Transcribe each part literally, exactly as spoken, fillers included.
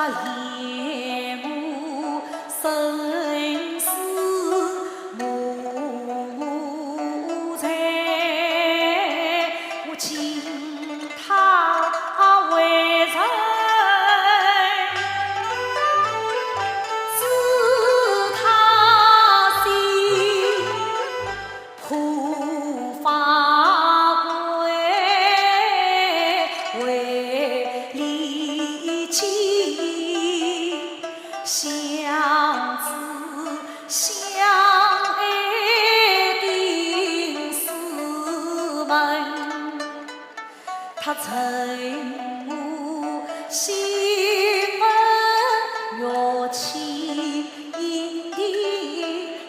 夜幕生死幕在，我敬他为人，知他心。 护法贵为礼敬，相知相爱定师门。他承我心门，玉清银钿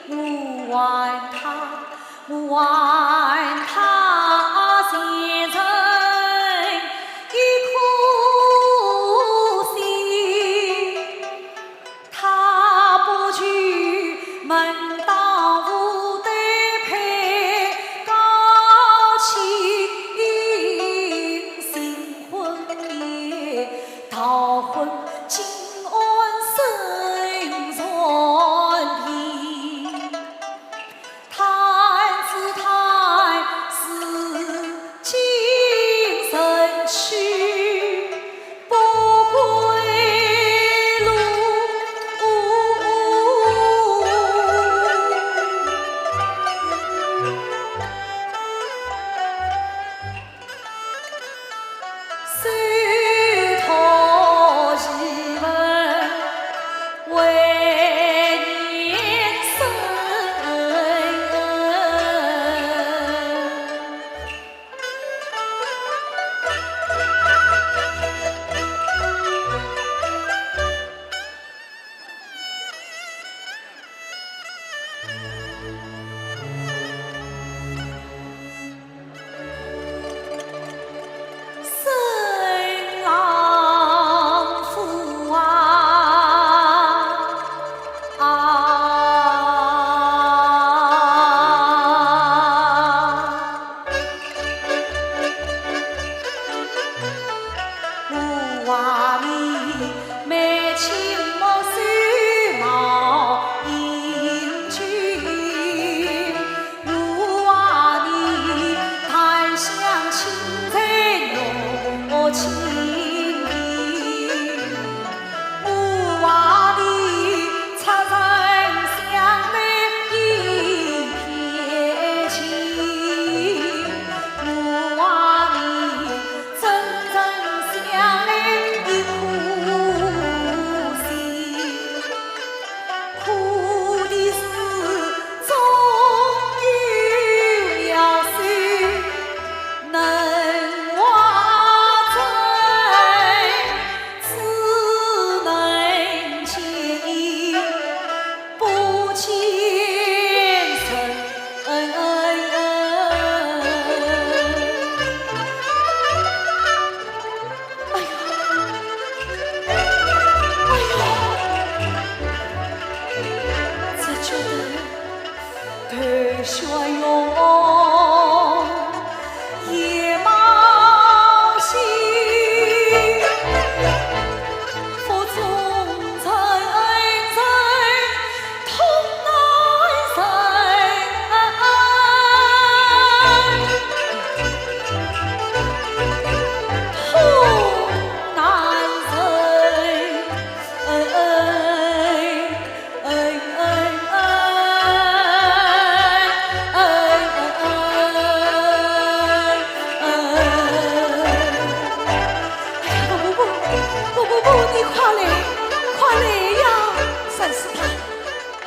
我还他。 我还他前程一颗心，他不娶门当户对配高亲新婚也，逃婚竟安身船边。 弹指弹指金神曲，不归路。 手托遗文为念深。 生郎夫啊，啊。 我话你，眉清目秀貌英俊。我话你，檀香轻吹玉清音。 我话你，出身相对一片情。我话你，真正相爱一颗心。可的是，终有了谁 能话真，只能见面不见人。哎呀，哎呀，这觉得 头血涌，眼冒星，腹中阵阵痛难忍，痛难忍。 哎哎哎哎哎哎哎哎哎！哎呀，婆婆婆，婆婆婆，你快来，快来呀！三师太，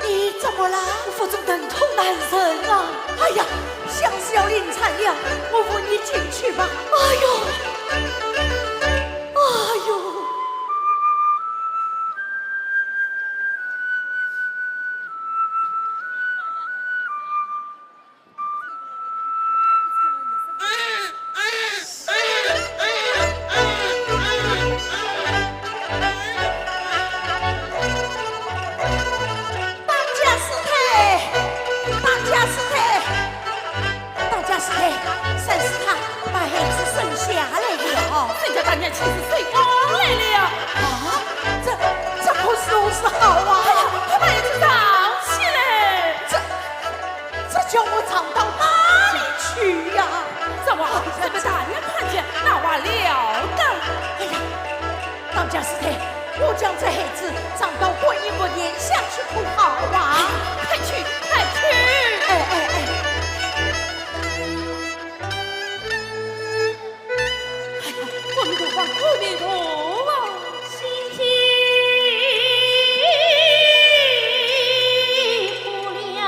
你怎么了？我腹中疼痛难忍啊！哎呀，像是要临产了，我扶你进去吧。哎呦，哎呦！ 当家师太，当家师太，当家师太，三师太把孩子生下来师太，我将这孩子送到观音佛殿下去可好啊？快去，快去！哎，哎，哎。哎呀，阿弥陀佛，阿弥陀佛！心急不了。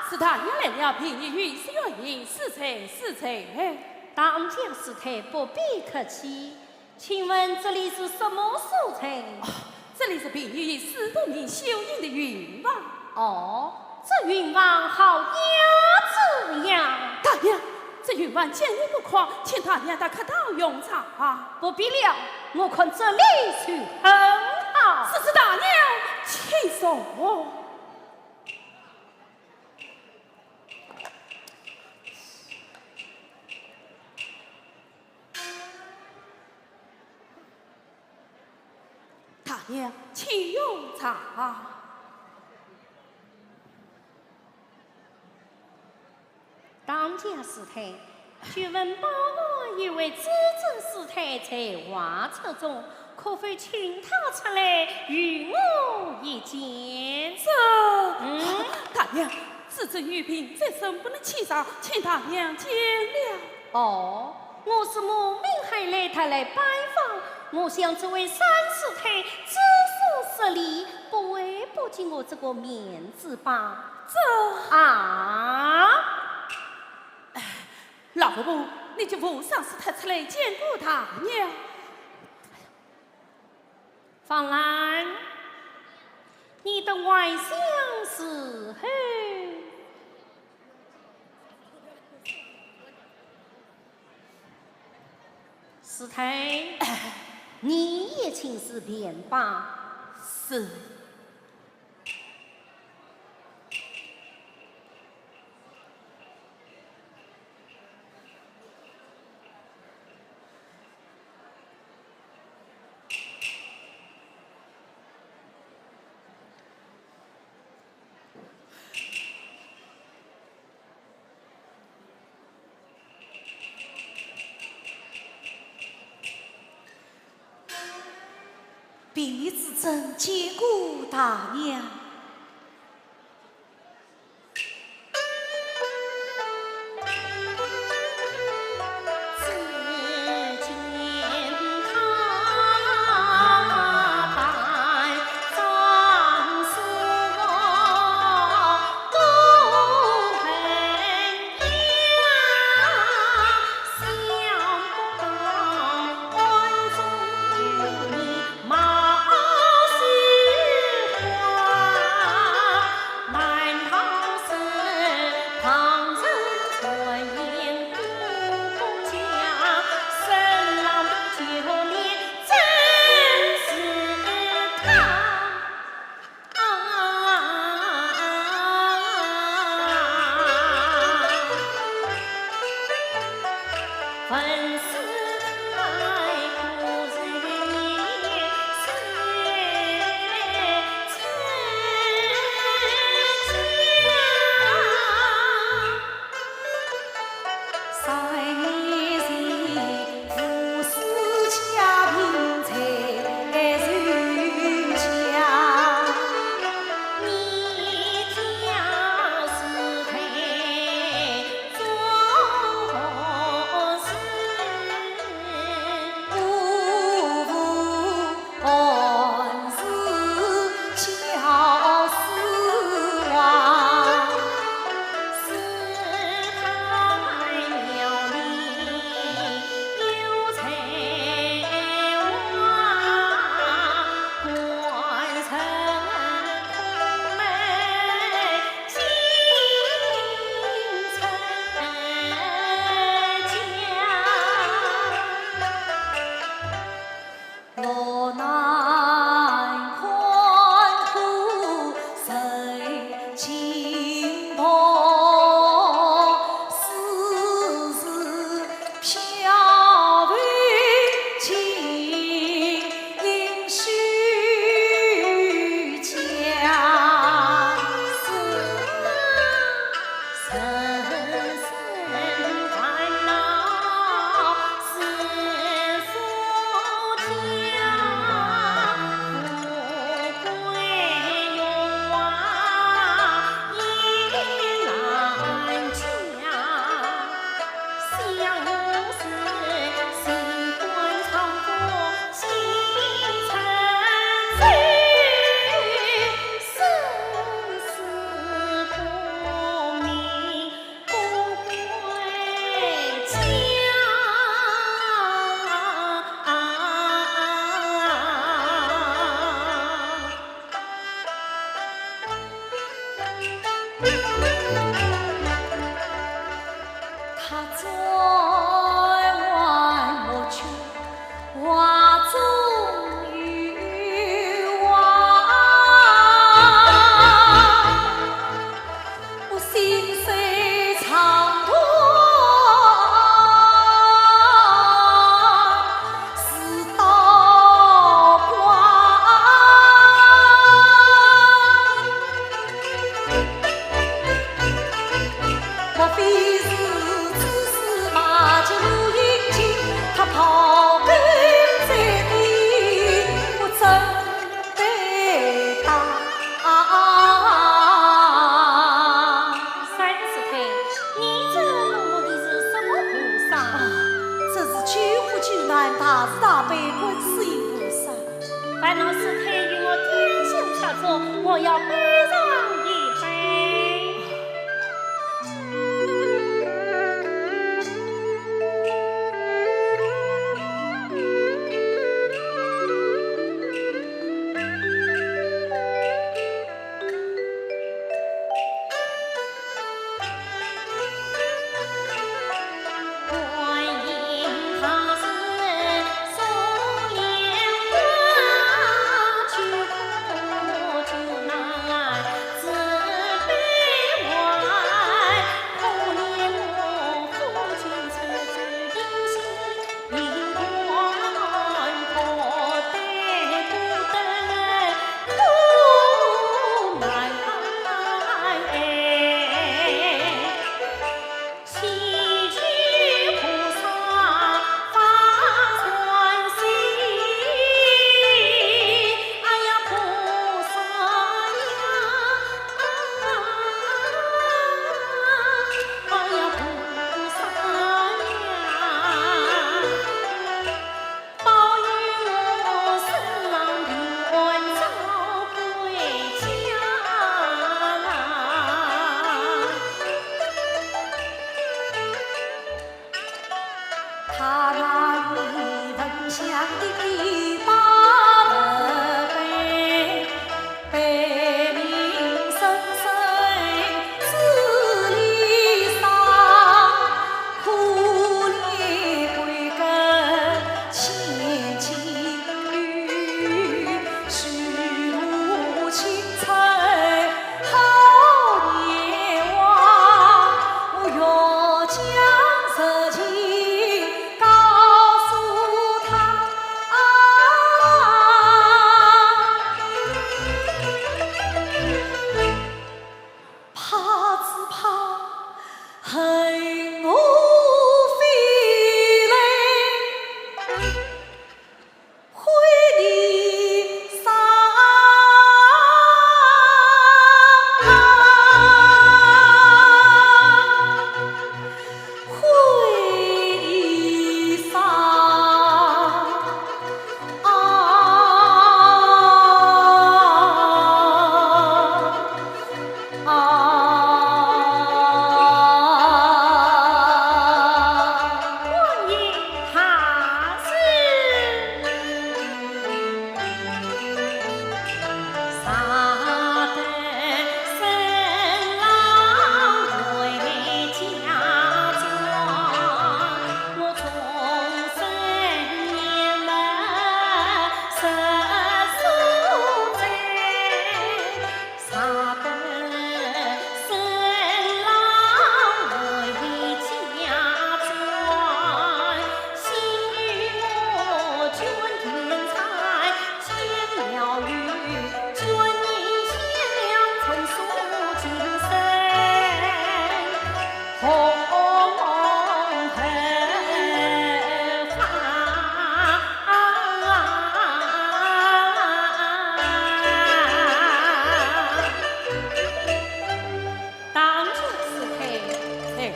是大娘来了，贫女有失远迎，恕罪，恕罪。当家师太不必客气，请问这里是什么所在？哦，这里是贫女与师徒们修行的云房。哦，这云房好雅致呀。大娘，这云房见你不快，请大娘到客堂用茶。不必了，我看这里就很好。是，是，大娘，请坐。 大娘，请用茶。当家师太，据闻包房有位至尊师太在画册中，可否请他出来与我一见？这，嗯？大娘，至尊有病在身，不能起床，请大娘见了。 哦，我是慕名而来，特来拜访。我想这位三师太知书识礼，不会不给我这个面子吧？这，啊！哎，老伯伯，你叫吴三师太出来见过大娘。 方兰，你的外相如何？师太，你也请示便吧。是。 贫女至尊见过大娘。老师太与我点香吃茶，我要拜上一拜。当家师太。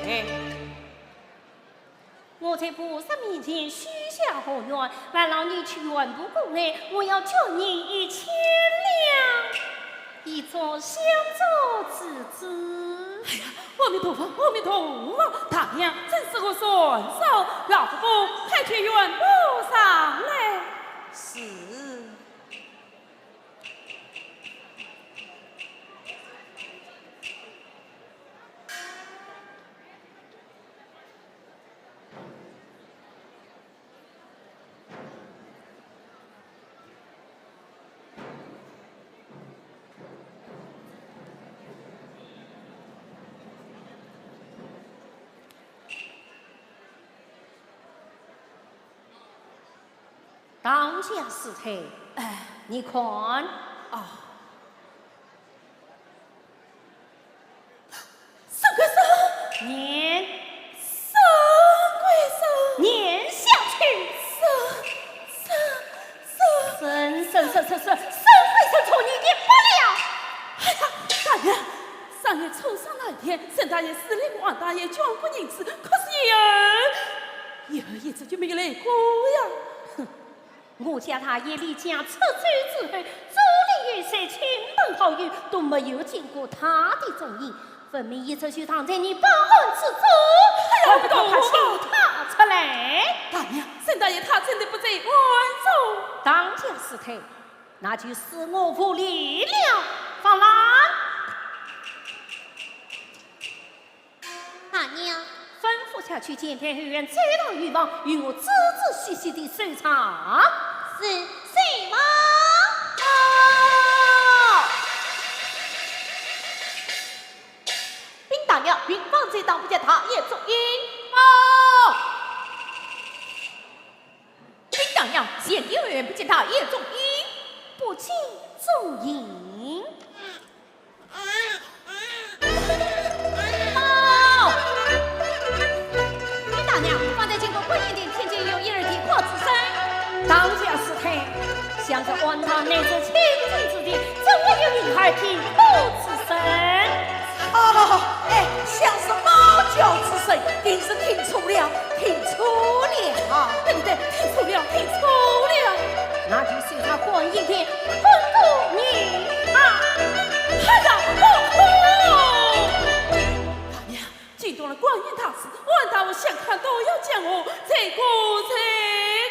在。我在菩萨面前许下宏愿，烦劳你去刑部过来，我要捐你一千两，以作相助之资。哎呀，阿弥陀佛，阿弥陀佛，大娘真是个善手，老伯伯快去刑部上来。是。 当家师太，哎，你看。哦。沈贵生！念。沈贵生！念下去。沈，沈，沈。沈，沈，沈，沈，沈，沈贵生错你的不了。哎呀，大人，三月初三那天，沈大爷、史令王大爷、捐过银子，可是以后，以后一直就没有来过呀。哼。我家大爷离家出走之后，族里有谁亲朋好友都没有见过他的踪影，分明一直就藏在你办案之中。还不快请他出来！大娘，沈大爷他真的不在案中。当家师太，那就恕我无礼了。放来。 大娘，吩咐下去，前台后院走到后房，与我仔仔细细地搜查。是，是吗？报！禀大娘，平房走当，不见大爷踪影。报！ 禀大娘，前台后院不见大爷踪影。不见踪影。报！禀大娘，方才经过观音殿，听见有婴儿啼哭之声。当家师太，想这案堂乃是清静之地，怎会有婴儿啼哭之声？ 哦，哎，像是猫叫之声，定是听错了，听错了。对对对，听错了，听错了。那就搜查观音殿，很多名堂。哈呀，哦吼！大娘，惊动了观音大士，俺大王想看都要将我罪过，罪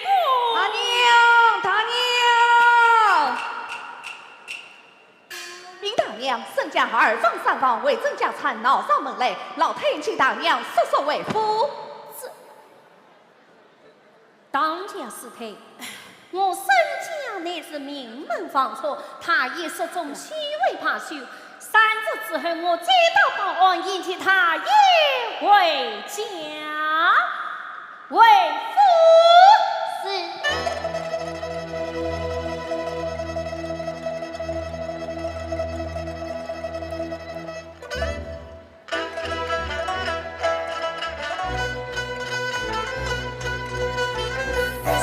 过。大娘，大娘。 禀大娘，沈家二房三房为曾家产闹上门来，老太请大娘速速回府。这，当家师太，我沈家乃是名门望族，大爷失踪，岂会罢休？三日之后，我再到报案，迎接大爷回家。 回府。是。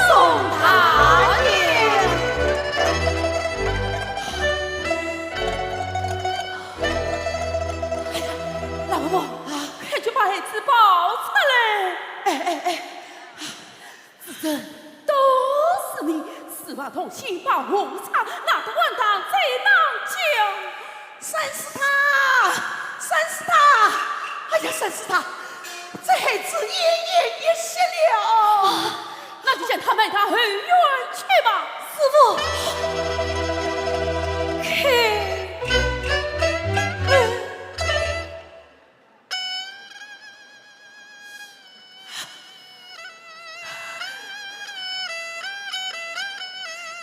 送大爷。哎呀，老伯伯啊，快去把孩子抱出来。哎，哎，哎。 子珍，都是你，私闯东墙，把无常拿到案堂，再闹僵。三师太，三师太，哎呀，三师太，这孩子奄奄一息了。那就将他埋到后院去吧。师父，嘿。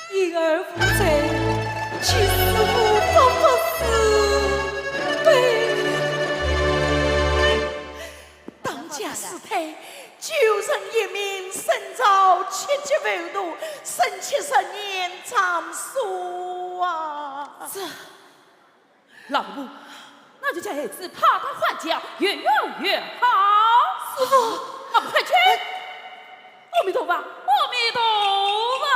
嬰儿无罪，其师父不服慈悲。当家师太，救人一命胜造七级浮屠，生七十年斩首啊！这 老伯伯，那就将孩子抱到还家，越远越好。师父，老伯伯，快去！阿弥陀佛，阿弥陀佛！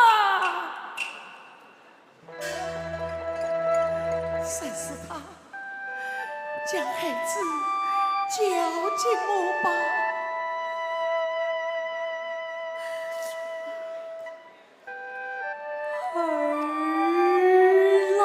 三师太，将孩子交给我吧。 儿郎。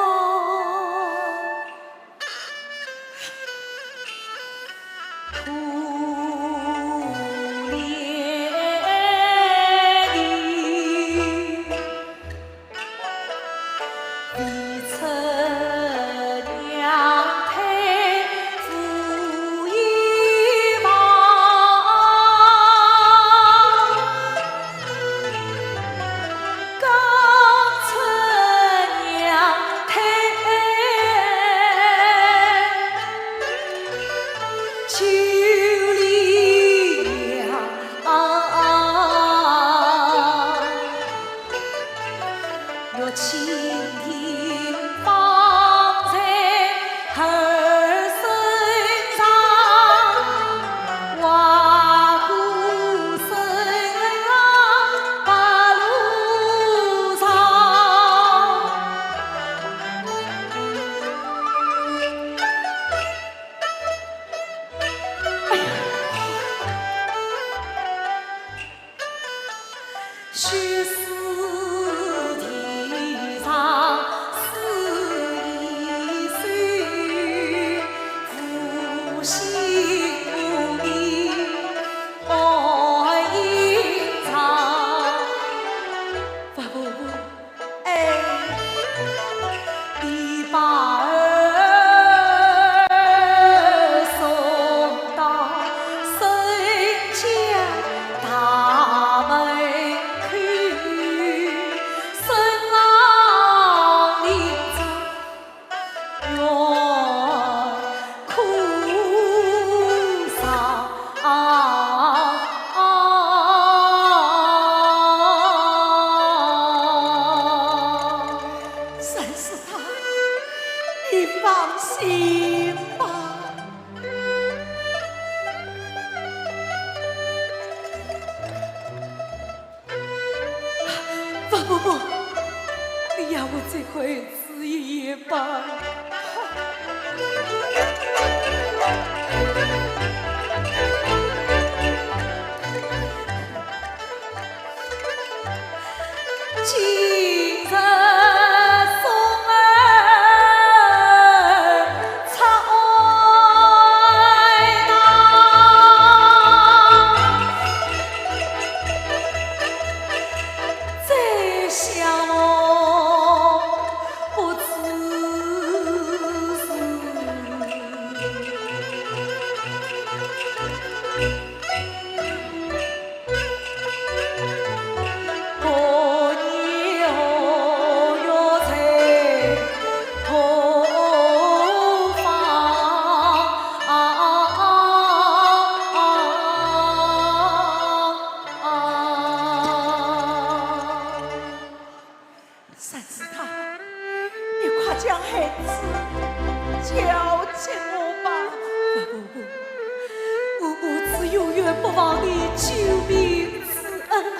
你放心吧。不不不，你让我最后一次一夜吧。 三师太，你快将孩子交给我吧。不不不，我，我自永远不忘你救命之恩啊！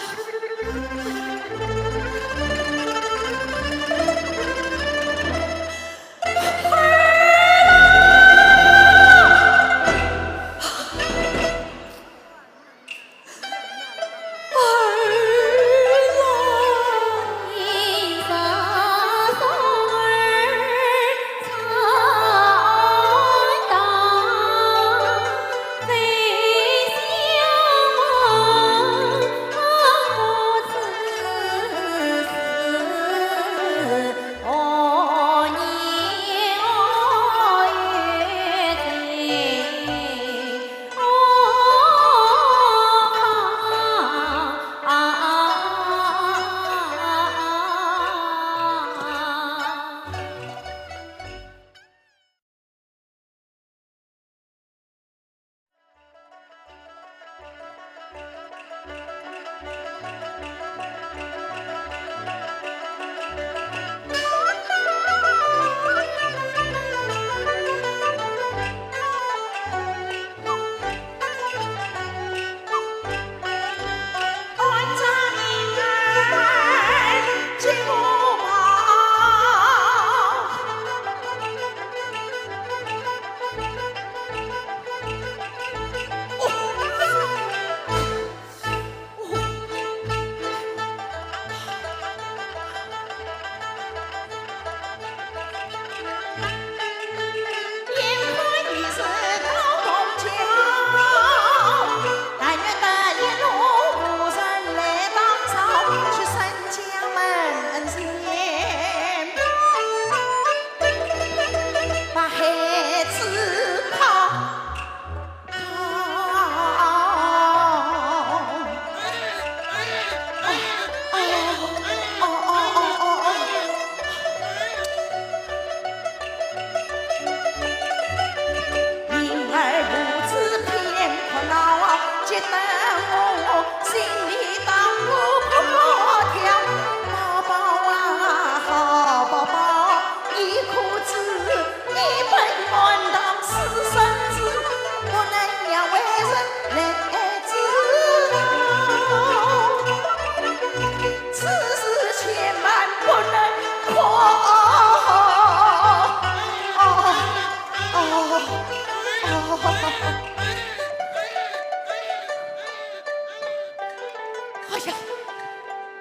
哎呀，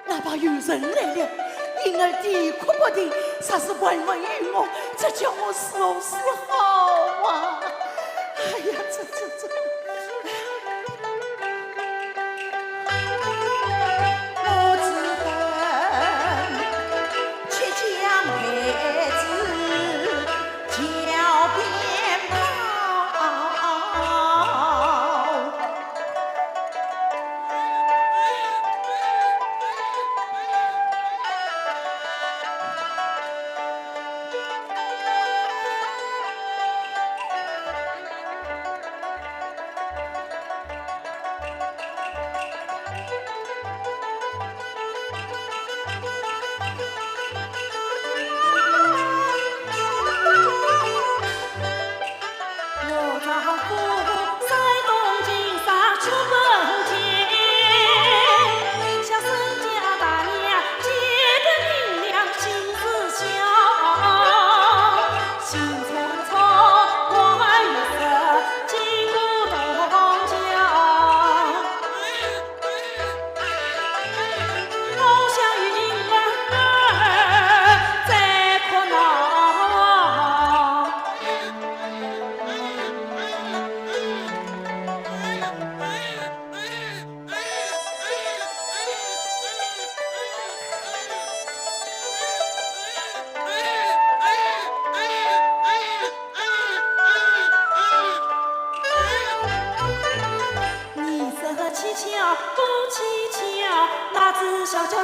哪怕有人来了，莺儿啼哭不停，若是还问于我，这叫我如何是好啊？哎呀，这，这，这。 哎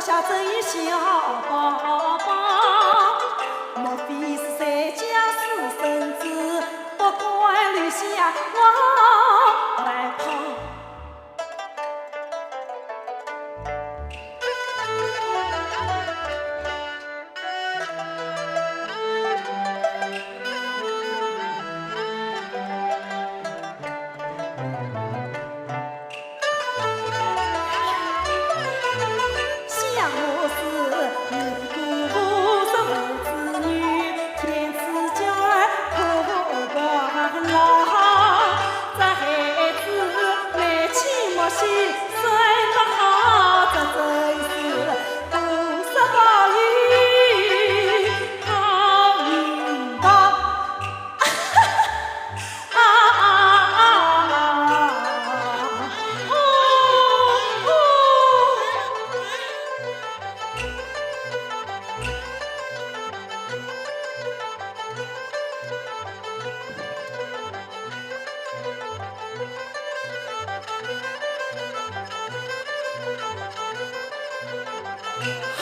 下这一小宝宝，莫非是谁家私生子，不敢留下我来讨。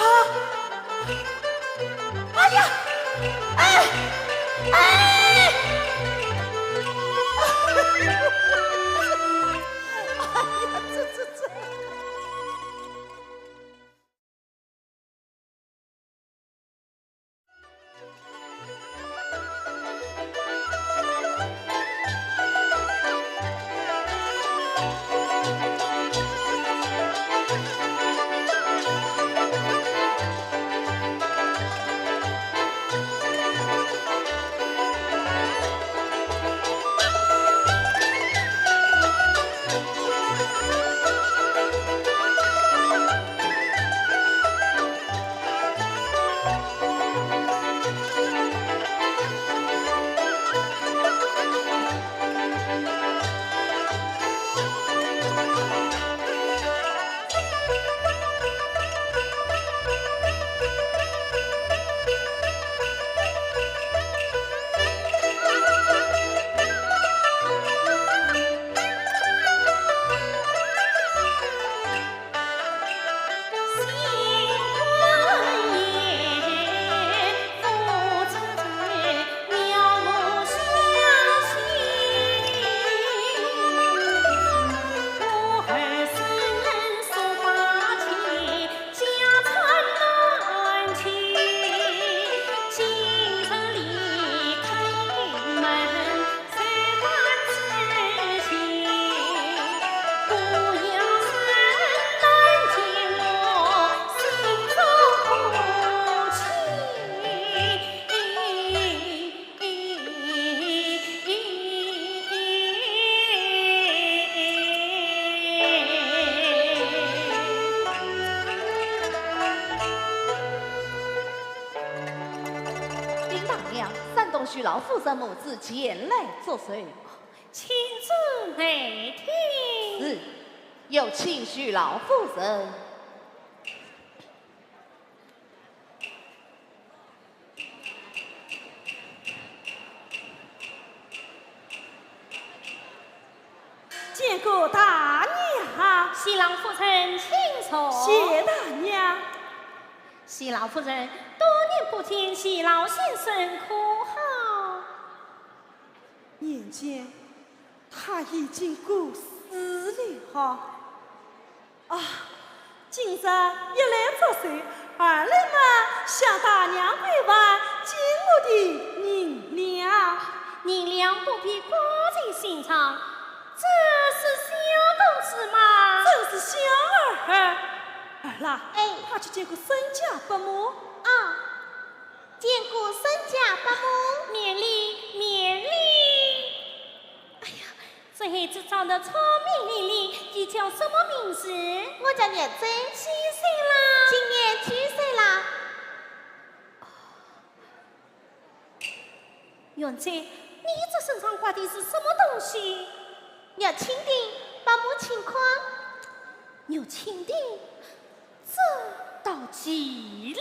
啊！哎呀！哎！哎！哎呀，这，这，这。 禀大娘，山东徐老夫人母子前来作寿。请进内厅。是，有请徐老夫人。 见过大娘。徐老夫人，请坐。谢大娘。徐老夫人，多年不见，徐老先生可好？年间，他已经过世了。啊， 今日一来作寿，二来嘛，向大娘跪拜，敬我的银两。银两不必挂在身上，这是小公子吗？正是小二。儿啦，哎。快去见过孙家伯母。啊，见过孙家伯母。免礼，免礼。哎呀， 这孩子长得聪明伶俐，你叫什么名字？我叫月珍。几岁啦？今年九岁啦。月珍，你这身上挂的是什么东西？玉蜻蜓，伯母请看。玉蜻蜓？ 这倒奇了。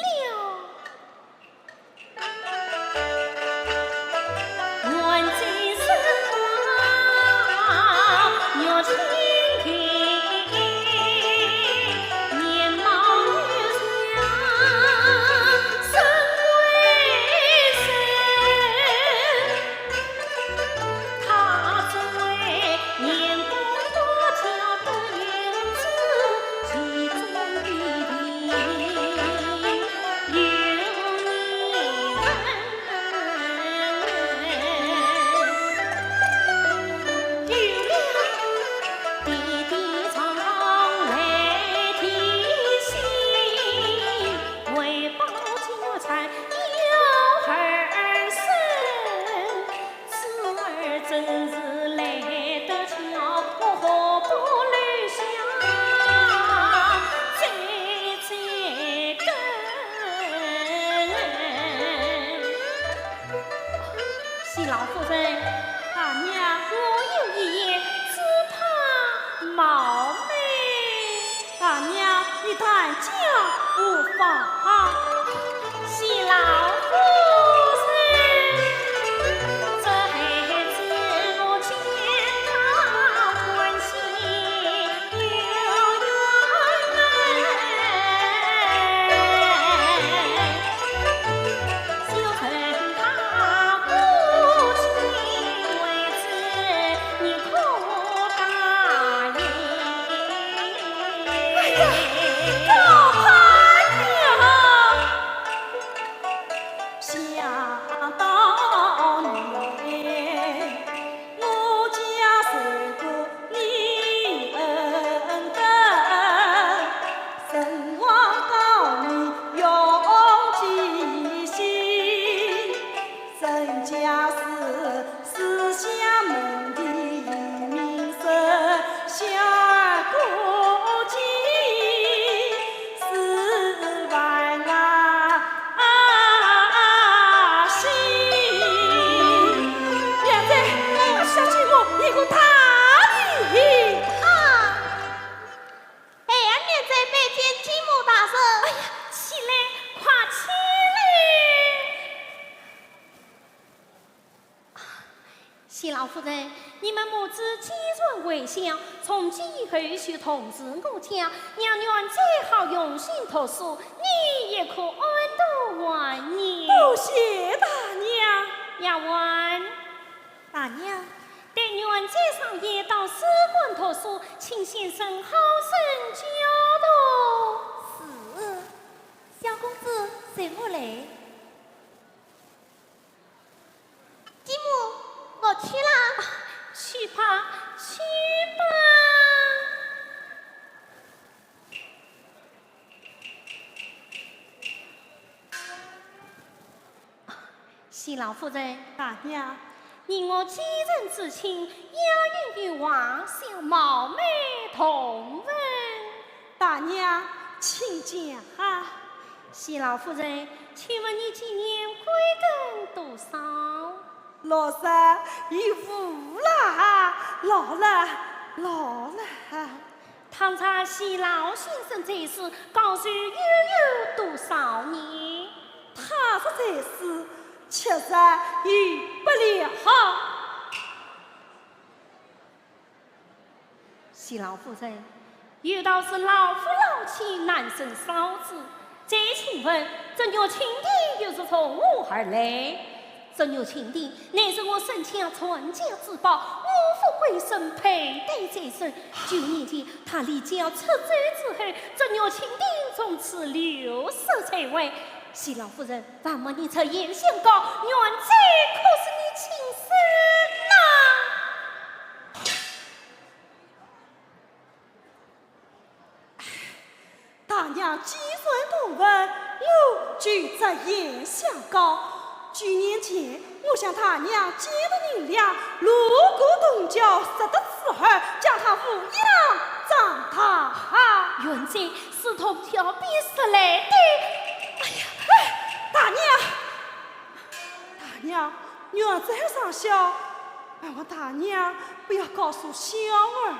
老夫人。大娘。我有一言，只怕冒昧。大娘，你但讲无妨。谢老夫人。这孩子我见他欢喜又圆满。 哎呀，赵盼娘！ 娘子，小姐我有个大礼。啊，哎呀，娘子拜见继母大人。哎呀，起来，快起来。 谢老夫人，你们母子既然回乡，从今以后就同住我家，让元才好用心读书，你也可安度晚年。多谢大娘。丫鬟。大娘。待元才上夜到书馆读书，请先生好生教导。是。小公子，随我来。 继母，我去啦。去吧，去吧。谢老夫人。大娘。你我既然至亲，丫鬟有话想冒昧同问。大娘，请讲啊。 谢老夫人，请问你今年贵庚多少？六十有五啦，老了，老了。倘若谢老先生在世，高寿又有多少年？他若在世，七十有不了。 谢老夫人，有道是老夫老妻难生少子。再请问，这玉蜻蜓又是从何而来？这玉蜻蜓乃是我沈家传家之宝，我父归身佩戴在身。九年前，他离家出走之后，这玉蜻蜓从此流失在外。谢老夫人，万望你出言相告，元才可是你亲生呐？ 大娘既然同问，我就直言相告。九年前，我向大娘借的银两，路过东郊，拾得此后，将它抚养长大。元才是东郊边拾来的。哎呀，哎，大娘， 大娘，元才尚小，还望大娘不要告诉小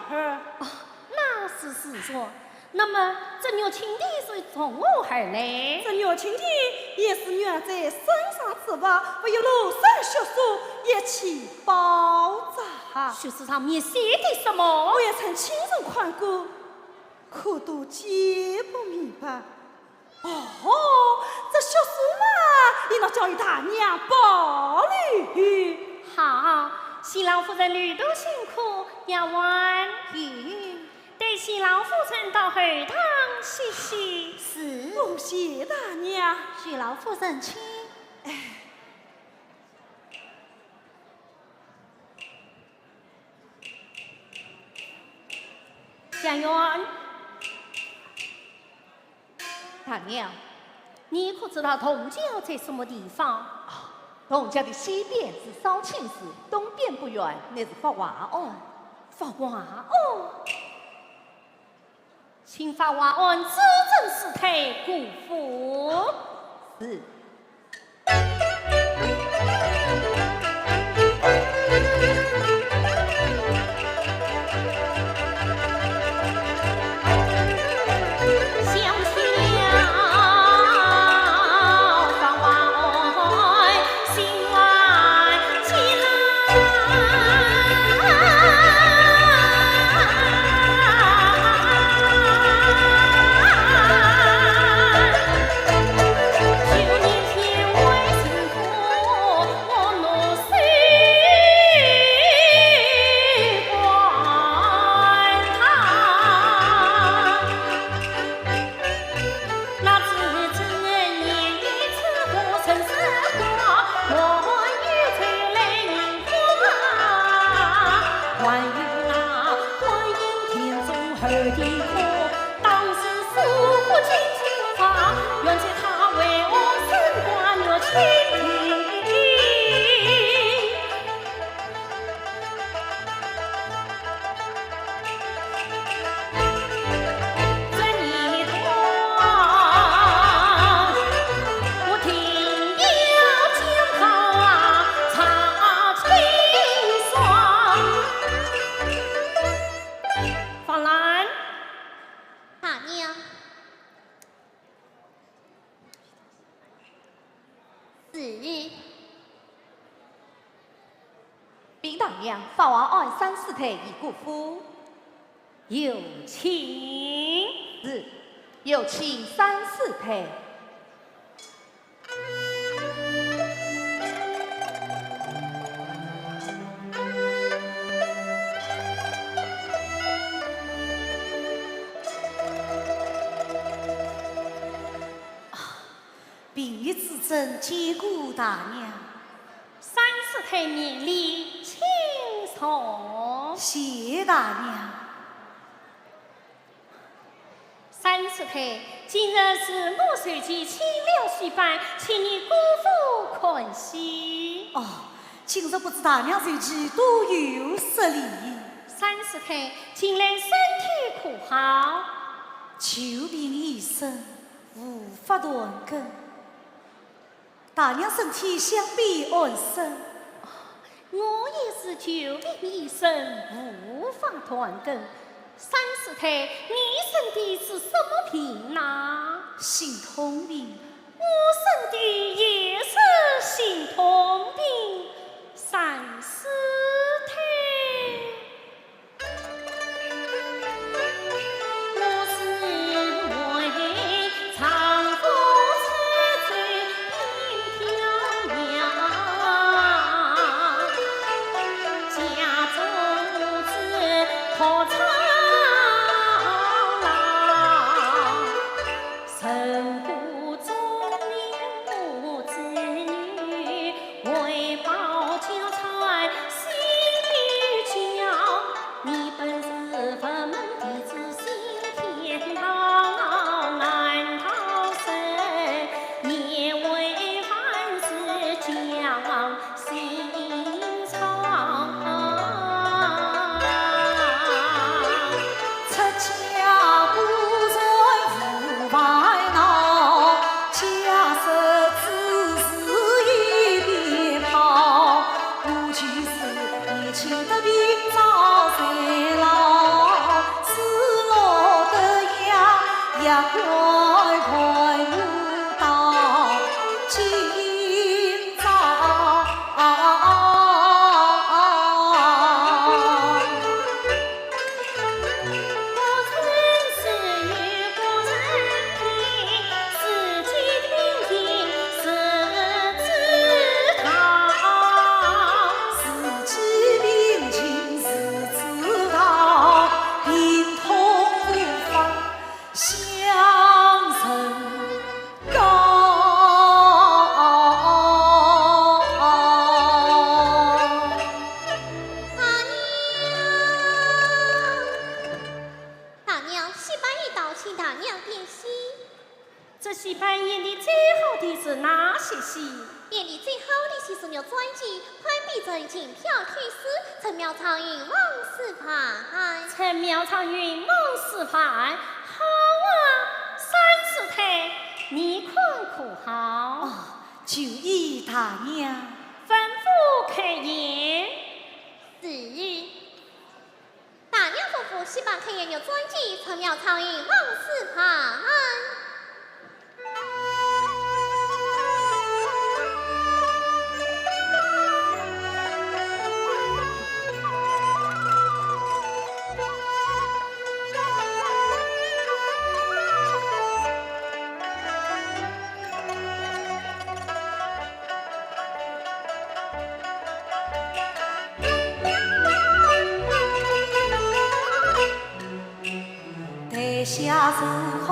儿。哦，那是自然。那么，这玉蜻蜓是从何而来？这玉蜻蜓也是元才身上之物，不有罗衫血书一起包着。血书上面写的什么？我也曾亲身看过，可都解不明白。 哦，这血书嘛，应当交与大娘保留。好，谢老夫人旅途辛苦，丫鬟。嗯。带谢老夫人到后堂歇息。是。多谢大娘。谢老夫人请。哎。 家院。大娘，你可知道东郊在什么地方？东郊的西边是绍兴市，东边不远乃是法华庵。法华庵？请法华庵主审师太过府。是。禀大娘，法王按三师太已过府。有请。是，有请三师太。 平日至尊见过大娘。三师太免礼，请坐。谢大娘。三师太，今日是我随即请了戏班，请你过府看戏。哦，今日不知大娘随即，多有失礼。三师太，近来身体可好？ 久病已生，无法断根。大娘身体想必安生。我也是久病已生，无法断根。三师太，你生的是什么病呐？心痛病。我生的也是心痛病。三师太。 大娘，大娘，戏班已到，请大娘点戏。 这戏班演的最好的是哪些戏？演的最好的戏是《玉簪记》，潘必正、金飘退诗、陈庙唱云梦似幻。陈庙唱云梦似幻，好啊！三师太，你看可好？哦，就依大娘。吩咐开演。是。 大娘吩咐，戏班开演《玉簪记》，陈庙唱云梦似幻。 台下坐看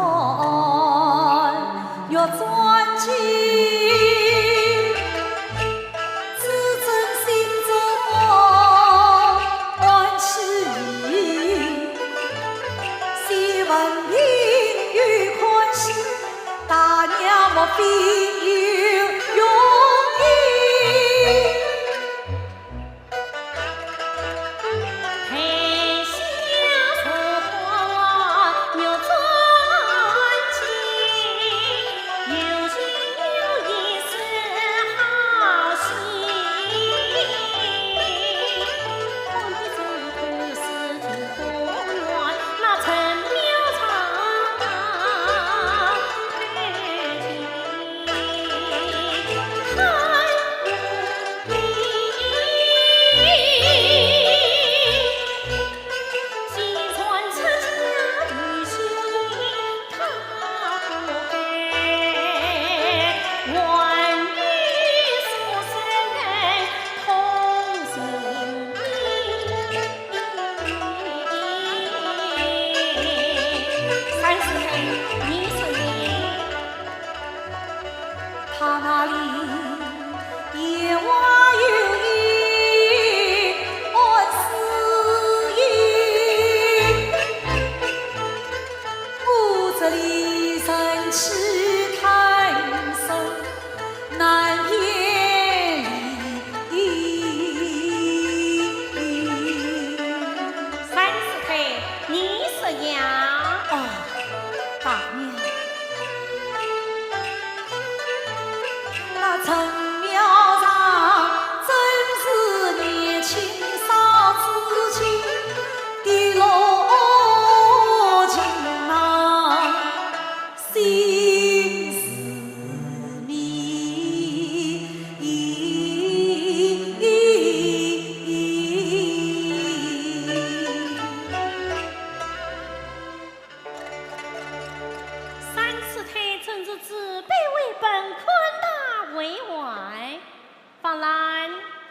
《玉簪记》，至尊心中欢喜意，戏文并有欢喜，大娘莫非有用意？ 台下坐看《玉簪记》，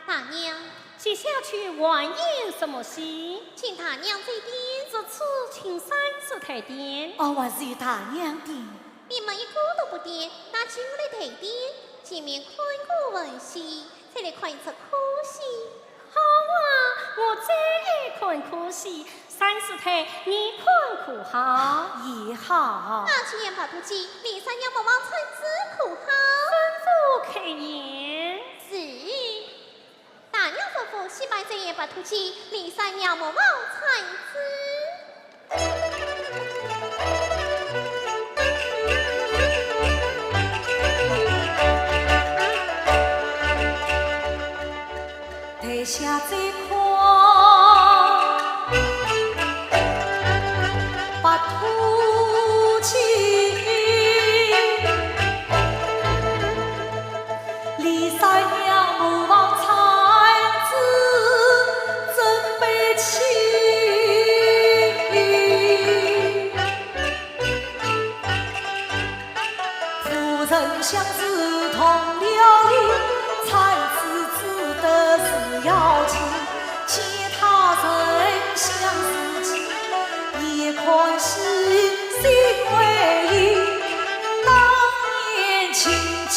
大娘，接下去还有什么戏？请大娘指点。这次请三师太点。哦，还是由大娘点。你们一个都不点，拿起我来代点，前面看过文戏，再来看一出哭戏。好啊，我最爱看哭戏，三师太，你看可好？也好。那就演白兔记，李三娘莫忘产子可好？吩咐开演。是。 大娘吩咐，戏班再演白兔记，李三娘莫忘产子。台下再看白兔记。 李三娘莫忘产子真悲戚。夫人想是动了灵，产子只得是要紧，其他人想自己，也看戏心为意，当年情景。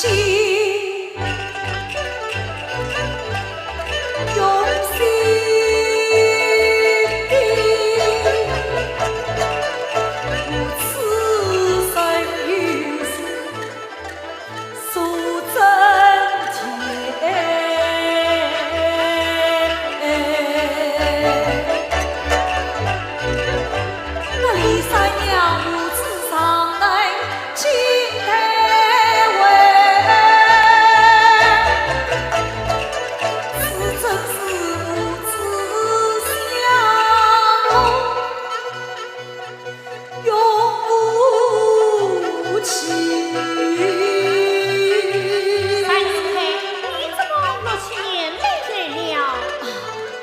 用心的，此生有事诉真甜。 我李三娘母子常能进台会，此真是母子相逢永无期。三师太，你怎么落起眼泪来了？啊，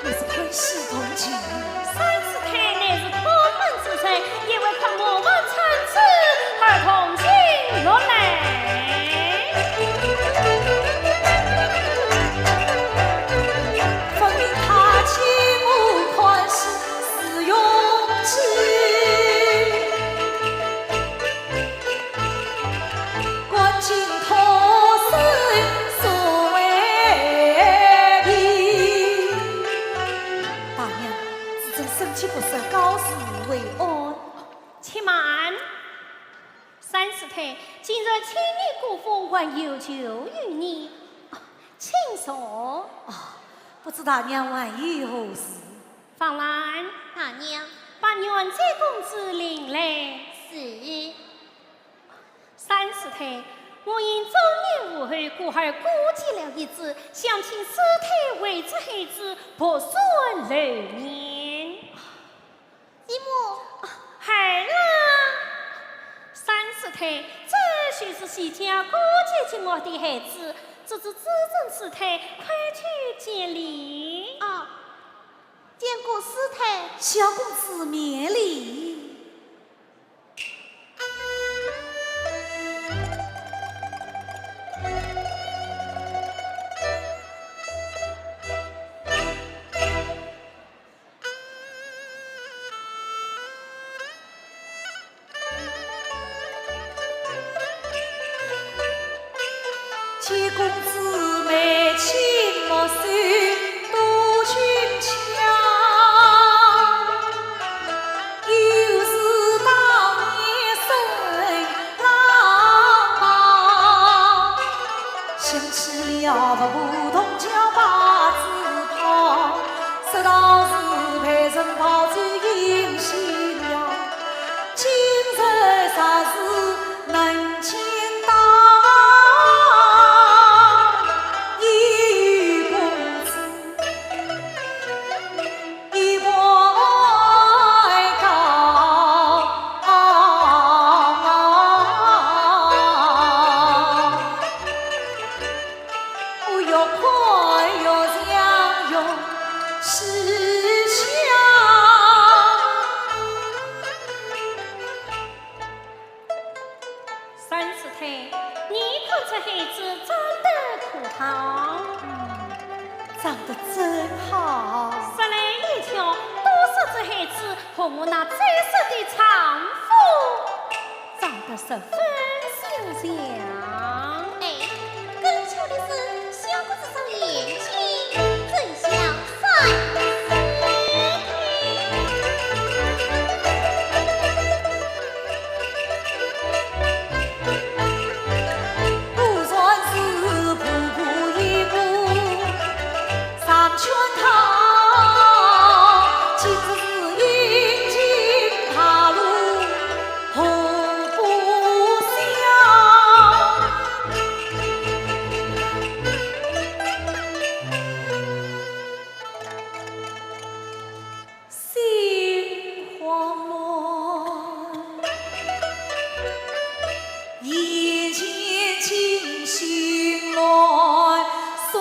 我是欢喜同情。三师太乃是孔门之才，也为看莫忘产子而同情落泪。分明他见我欢喜是用计。 观今托生所为病。大娘，子侄身体不适，告辞为安。且慢，三师太，今日千年古风还有求于你，请坐。啊，不知大娘还有何事？ 方兰。大娘。把元簪公子领来。是。三师太，我因中年无后，故而过继了一子，想请师太为之孩子，博顺流年。姨母。孩儿啊，三师太，这就是徐家过继给我的孩子，这是子侄师太，快去见礼。啊。 见过师太。小公子免礼。长得真好。说来也巧，多说这孩子和我那再说的丈夫长得十分相像。哎，更巧的是，小伙子双眼睛真像三师太。 心慌乱，眼前惊醒来算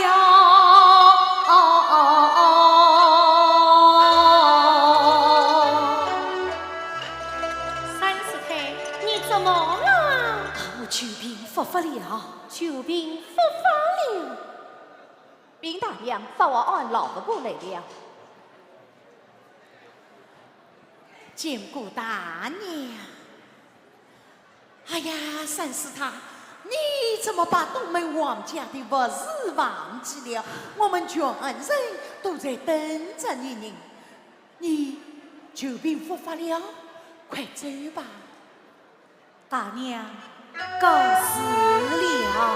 呀。三师太，你怎么了？我久病复发了。久病复发了？禀大娘，发话俺老伯伯来了。 见过大娘。哎呀，三师太，你怎么把东门王家的物事忘记了？我们全人都在等着你呢。你久病复发了，快走吧。 大娘告辞了。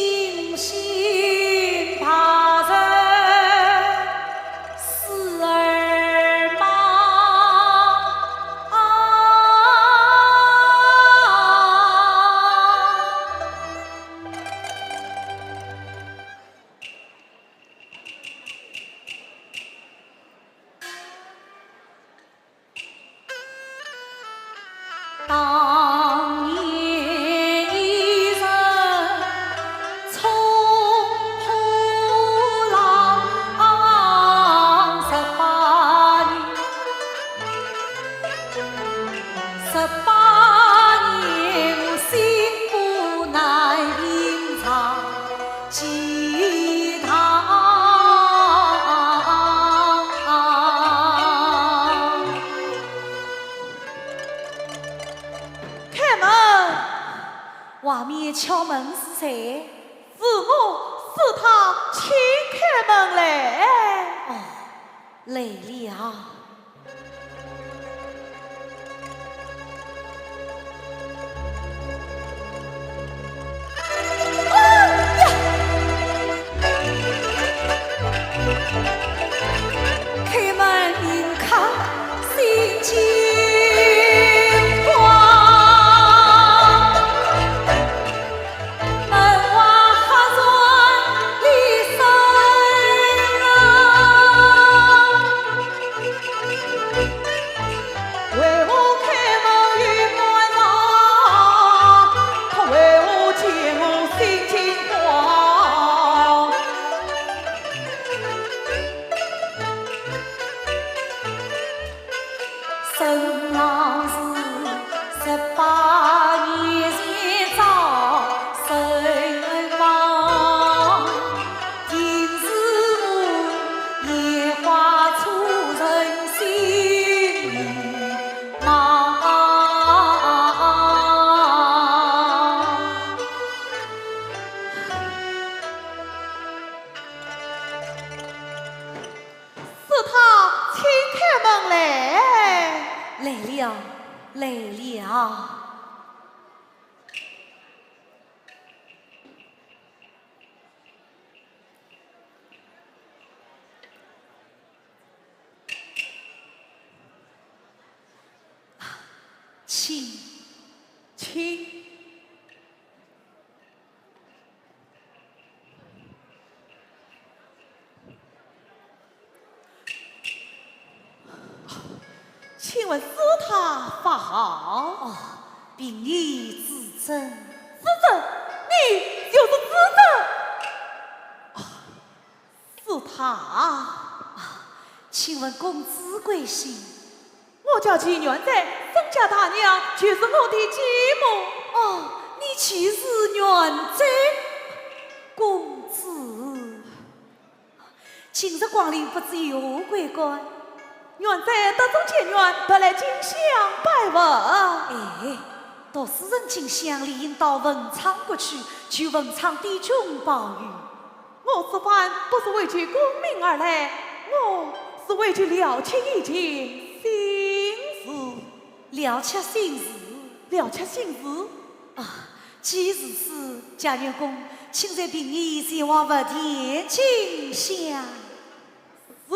惊醒旁人四耳盲。啊！当年一人冲破浪，十八年，十八年我心不难平常。 祭堂。开门！外面敲门是谁？是我，是他，请开门来。哦，来了。 哎呀！开门迎客心惊慌。 门外客船离声啊，为何开门又关上？他为何见我心惊慌？ 生郎是十八年前早身亡，今是我烟花错人心迷茫。 是他，请开门来。来了，来了。 请。请。请问是他法号？哦，凭你指证。指证？你就是指证？啊， 是他。啊，请问公子贵姓？我叫钱元贞，沈家大娘就是我的继母。哦，你就是元贞公子。今日光临不知有何贵干？ 元贞得中解元，特来进香拜佛。哎，读书人进香理应到文昌阁去，求文昌帝君保佑。我此番不是为求功名而来，我是为求了却一件心事。了却心事？了却心事。啊，既如此，贾元公，请在屏沿前往佛殿进香。 是。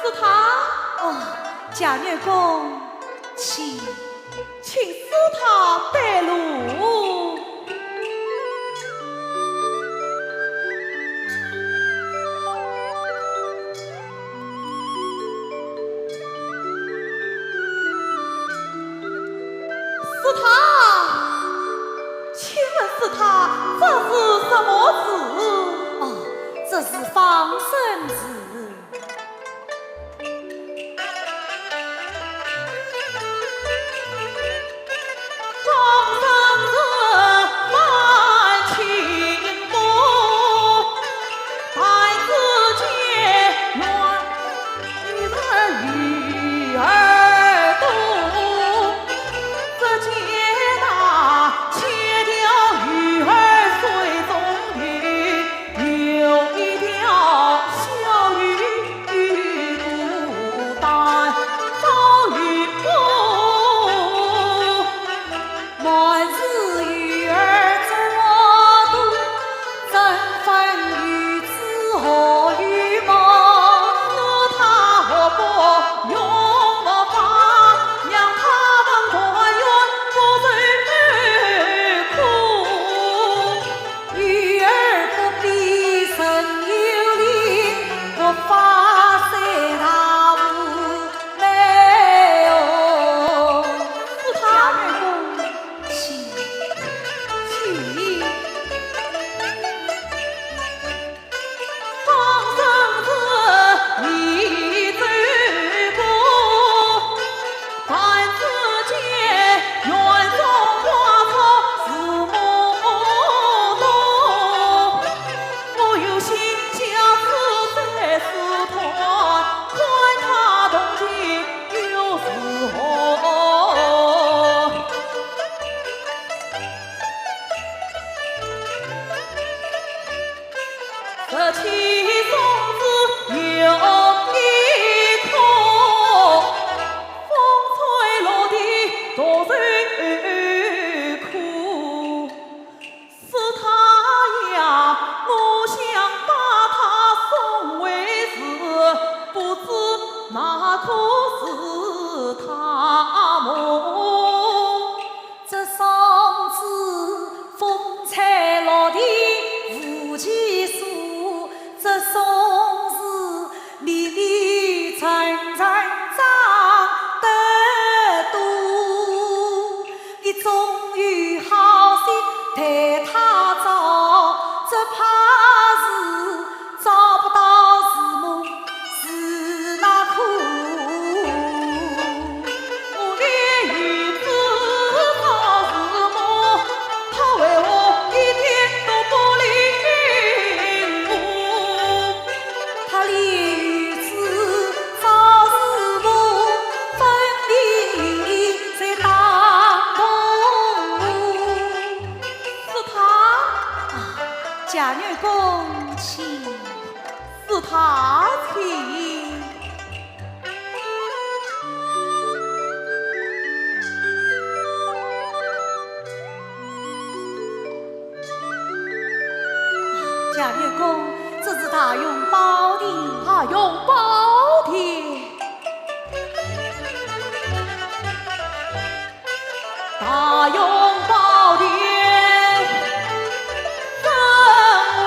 是他？哦，贾元公，请。 请是他带路。是他？请问是他，这是什么字？哦，这是放生字。相公，这是大雄宝殿。大雄宝殿，大雄宝殿，怎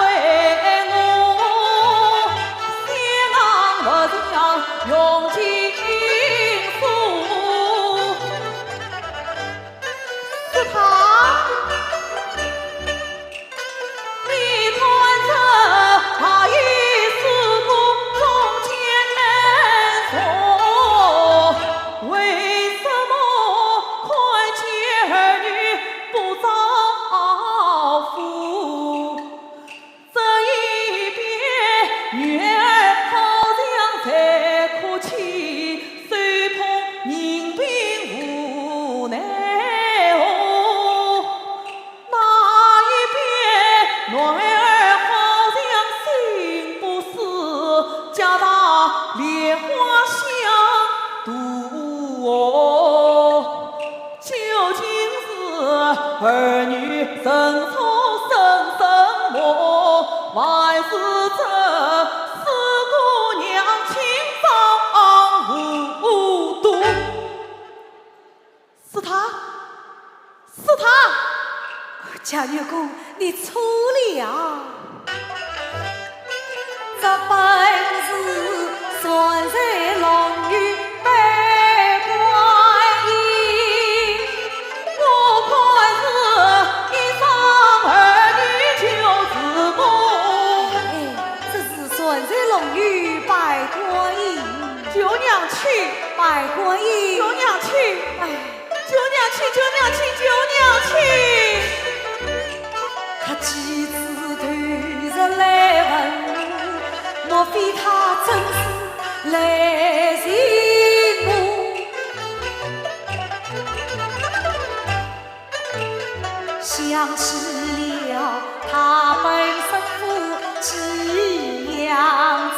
为我相望不相用情书？是他。 你看这大爷是个中间人，为什么看见儿女不招呼？这一边女儿好像在哭泣，手捧银饼无奈何。 那一边男儿好像心不死，家大梨花相渡哦。究竟是儿女成错生什么，还是这四个娘亲装糊涂？ 是他，是他。贾月公，你错了。这本是传说龙女拜观音，我看是一场儿女旧时梦。哎，这是传说龙女拜观音。舅娘去，拜观音。舅娘去。哎。 舅娘去，舅娘去，舅娘去。他几次投入来问我，莫非他真是来寻我？想起了他本身夫妻样子，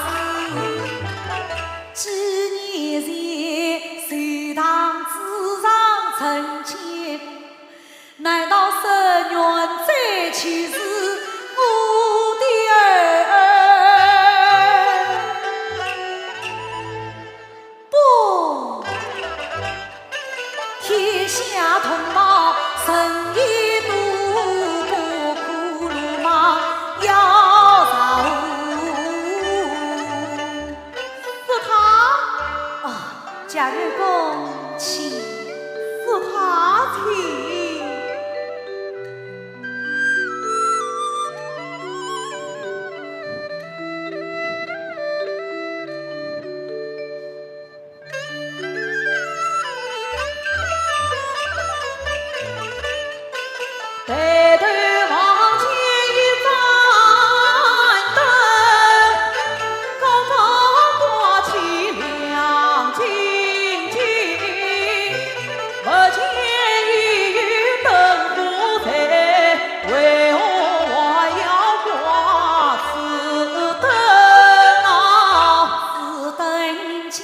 几年前，隋唐之上曾见，难道是冤罪就是我的儿？不，天下同胞，谁也躲不过罗马要杀我。 是他？哦，贾月公请。是他请。抬头望见一盏灯，高高挂起亮晶晶，不见已有灯火在，为何还要挂此灯啊？此灯叫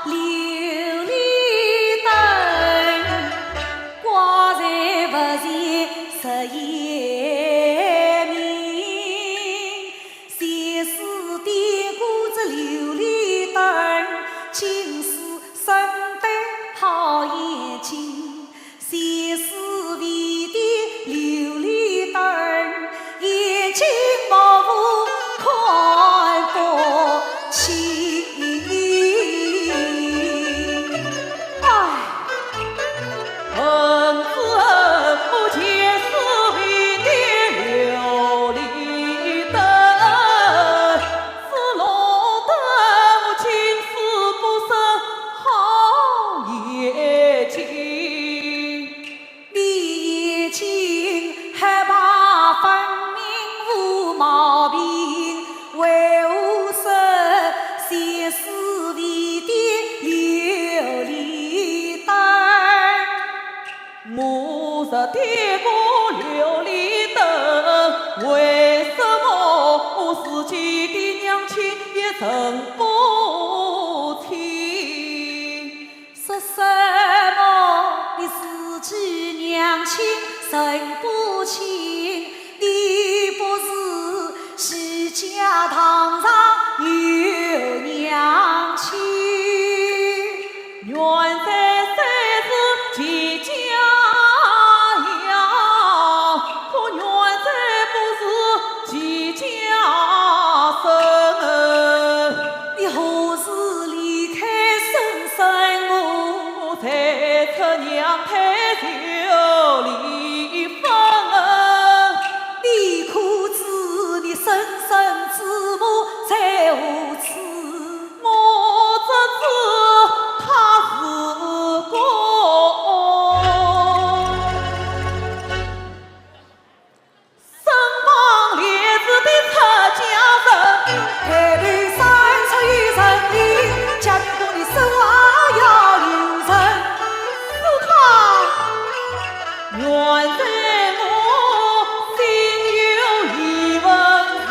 琉璃灯。 挂在佛前十夜明，前世点过这琉璃灯，今世生得好眼睛。前世未点琉璃灯， 眼睛模糊看不清。哎，恨之恨不见是为的琉璃灯，是弄得我今世不生好眼睛。 你眼睛黑白分明无毛病，为何说前世未点琉璃灯？我若点过琉璃灯，为什么我自己的娘亲也认不清？ 说什么你自己娘亲认不清，你不是喜堂上有娘亲，原来谁是齐家呀？可原来不是齐家生。你何时离开深山我？我才出娘胎就离 你可知你生身之母在何处？我只知她是个身旁立志的出家人，抬头三尺有神明，家门口你守望要留神。是她。 原来我心有疑问是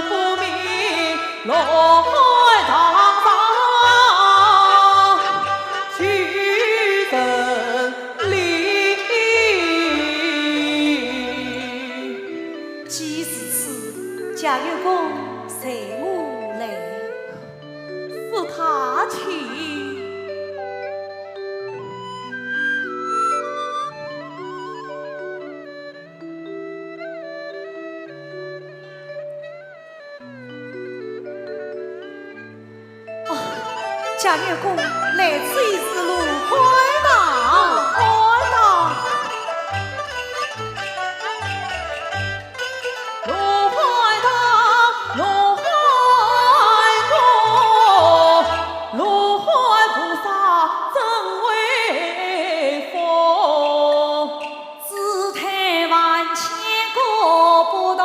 不明，落海堂上去认领。既如此，贾月宫随我来。是她去。 哦，贾月宫，来此已是罗汉堂。罗汉堂。罗汉堂，罗汉宫，罗汉菩萨真威风。 姿态万千各不同，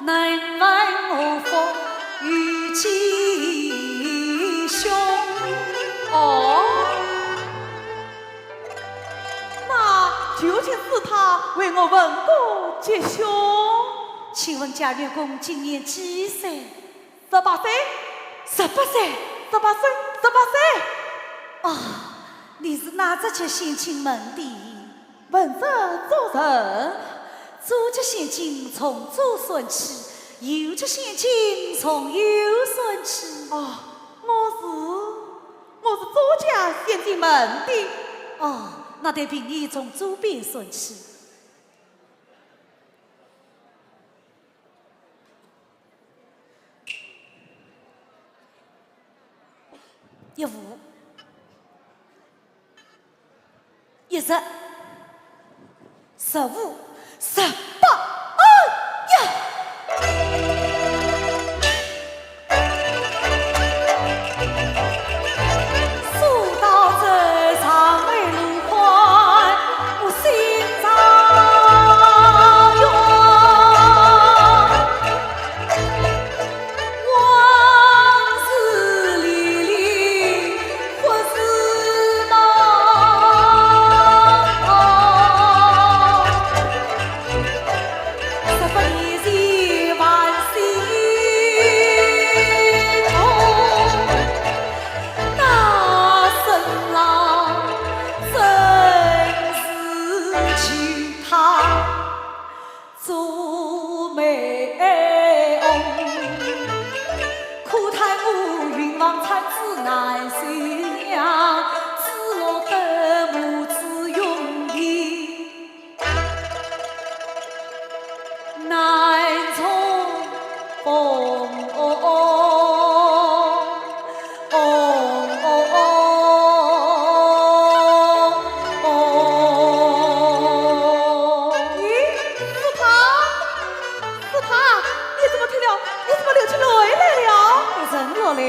能文武武艺吉凶。哦，那究竟是她为我问个吉凶。请问贾月宫今年几岁？十八岁。十八岁？十八岁，十八岁。哦，你是哪只脚先进门的？ 问这做甚？左脚先进从左算起，右脚先进从右算起。哦，我是，我是左脚先进门的。哦，那得凭你从左边算起。 一五，一十，十五，十八，哎呀！说到这长眉鹿换，我心上涌。 往事历历不是梦，十八年前万岁痛，那身浪真是其他。 做美梦，可叹我云房产子难收养，只落得母子兄弟难重逢。哦，哦，哦，哦，哦。咦，是她？是她？你怎么听了？你怎么流起泪来了？我认落来，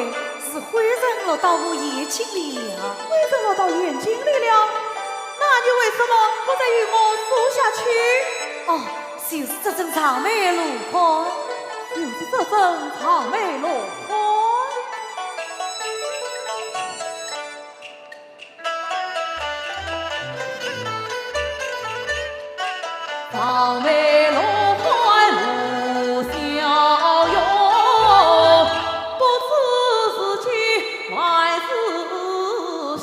是灰尘落到我眼睛里了。灰尘落到眼睛里了？那你为什么不再与我说下去？哦，就是这尊长眉鹿换。就是这尊长眉鹿换。 长眉鹿换鹿相拥，不知是吉还是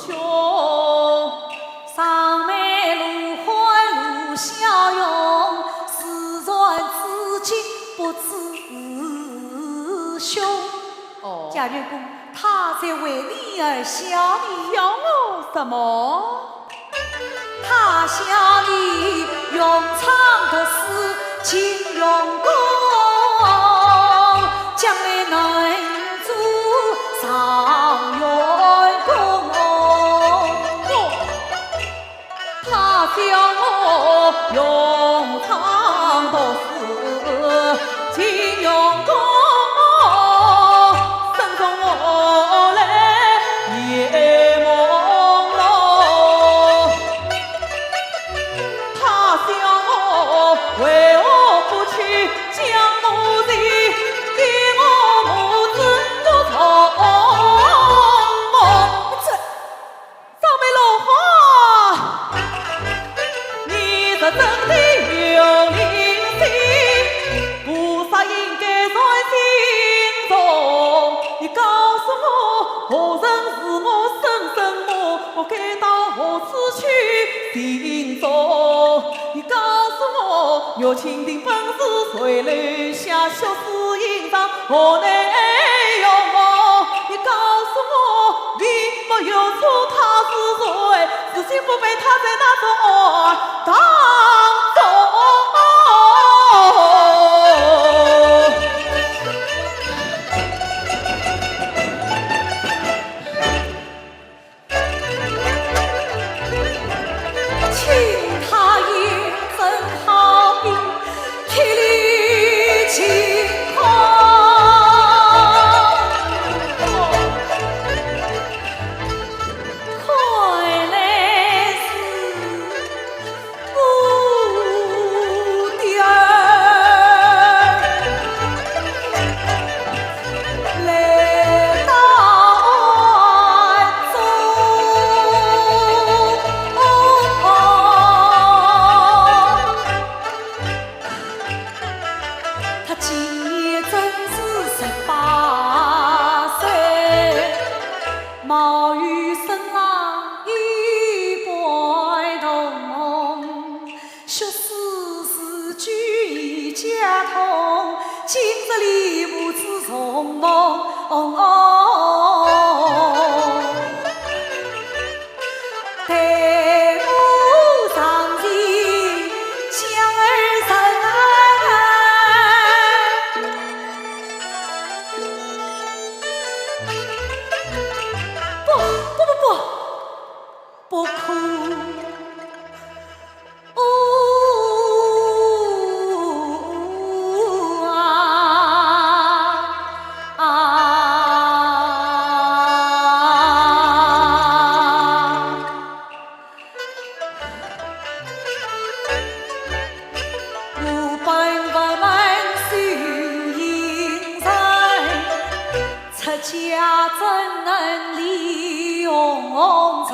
凶。长眉鹿换鹿相拥，自传至今不知员工，他在为你而笑呢。笑我什么？他笑你勇闯毒死进皇宫，将来能做状元公。哦，他笑我勇闯毒死进皇宫，生中我来也懵懂。他笑我为何不娶江湖人，给我母子不重逢。这 张梅落花，你是真的有灵性，菩萨应该在心中。你告诉我，何人是我生身母，我该到何处去寻踪？你告诉我，玉蜻蜓本是谁留下，血 是印上何奈何？你告诉我，你没有错，他是谁？自己不配，他在哪种当中？ 请他也真好比霹雳惊风。看来是 我的儿来到暗中。他今年正是十八岁，貌与生郎一般同， 学识是举一家通，今日里母子重逢。待我上前将儿承。不，不，不，不，不可。 出家怎能离红尘？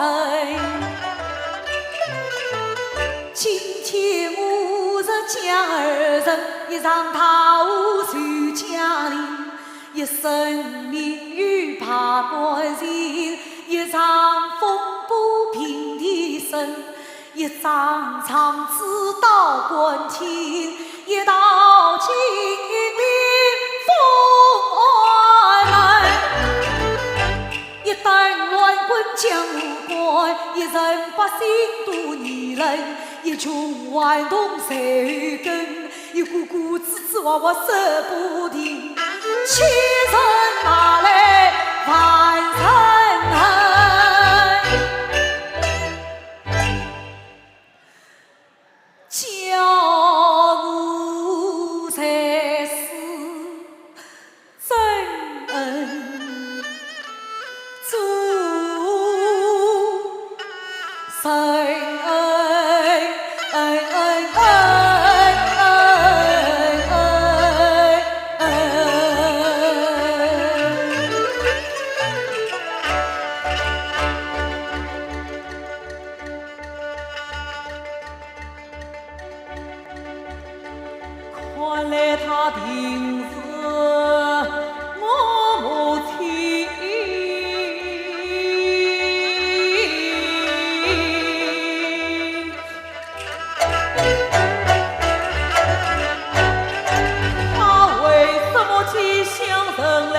今天我入江而沉，一场大祸传佳人，一生名誉罢官前，一场风波平地震。 一张状纸到官厅，一道金印封案门。一顿乱棍将我关，一人百姓多议论，一群顽童随后跟，一个个支支吾吾说不定，欺人骂来万人恨。 叫我在世真恩做人恩恩恩恩恩恩。 看来她定是我母亲。她为什么寄香人来？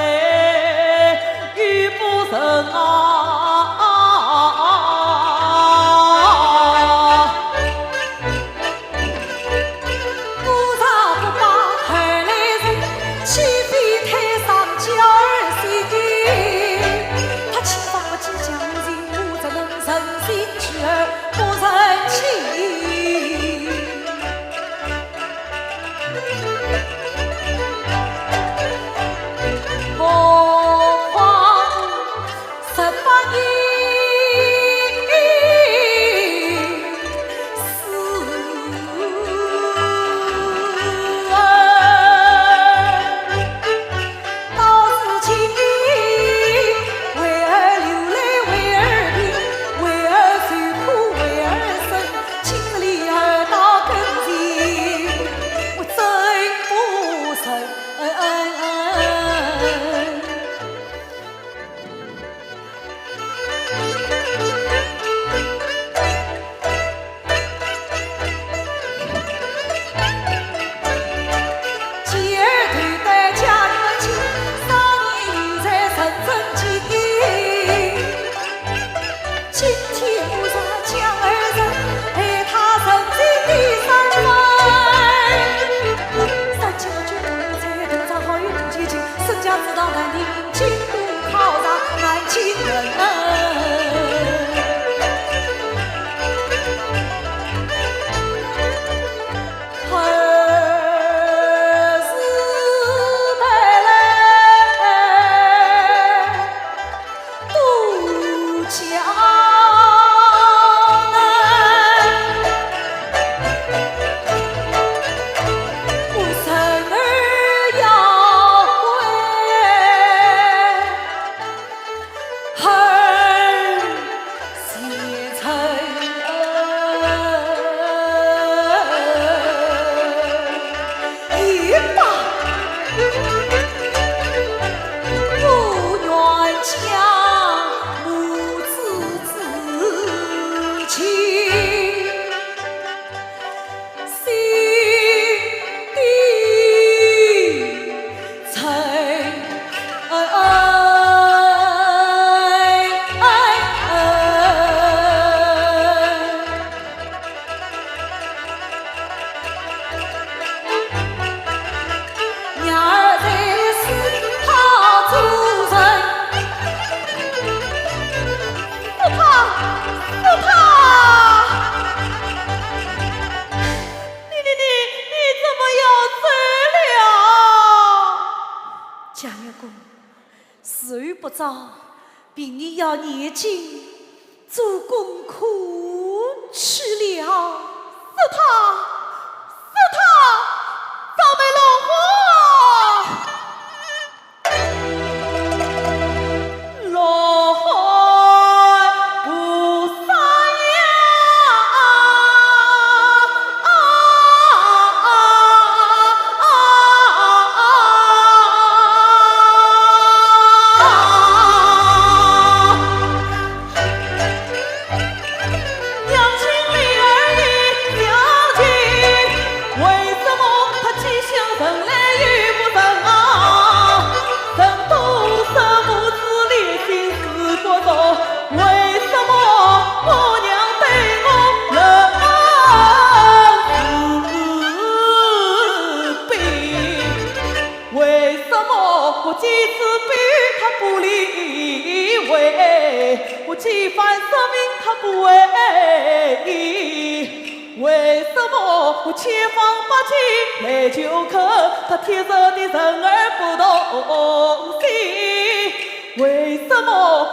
今天我上江而人，陪他成亲的三分。三千个军功才得着好运不接近，身价知道男的民警不考察南京人。还是带来 都江南，我生儿要回，儿 前程也罢，我愿将母子之情 心底存。娘儿在世，她做人。不怕，不怕。你，你，你，你怎么要走了？贾月公，时候不早，并你要念经做功课去了。是他，是他，咱们落花。 落花不散呀。娘亲，你儿的孝敬，为什么他既像人来又不成啊？人都说母子连心似骨肉，为什么我娘对我冷似冰？ 为什么我几次拜他不理会？我几番说明他不为意？为什么我千方百计来求可，他铁舌的人儿不动心？为什么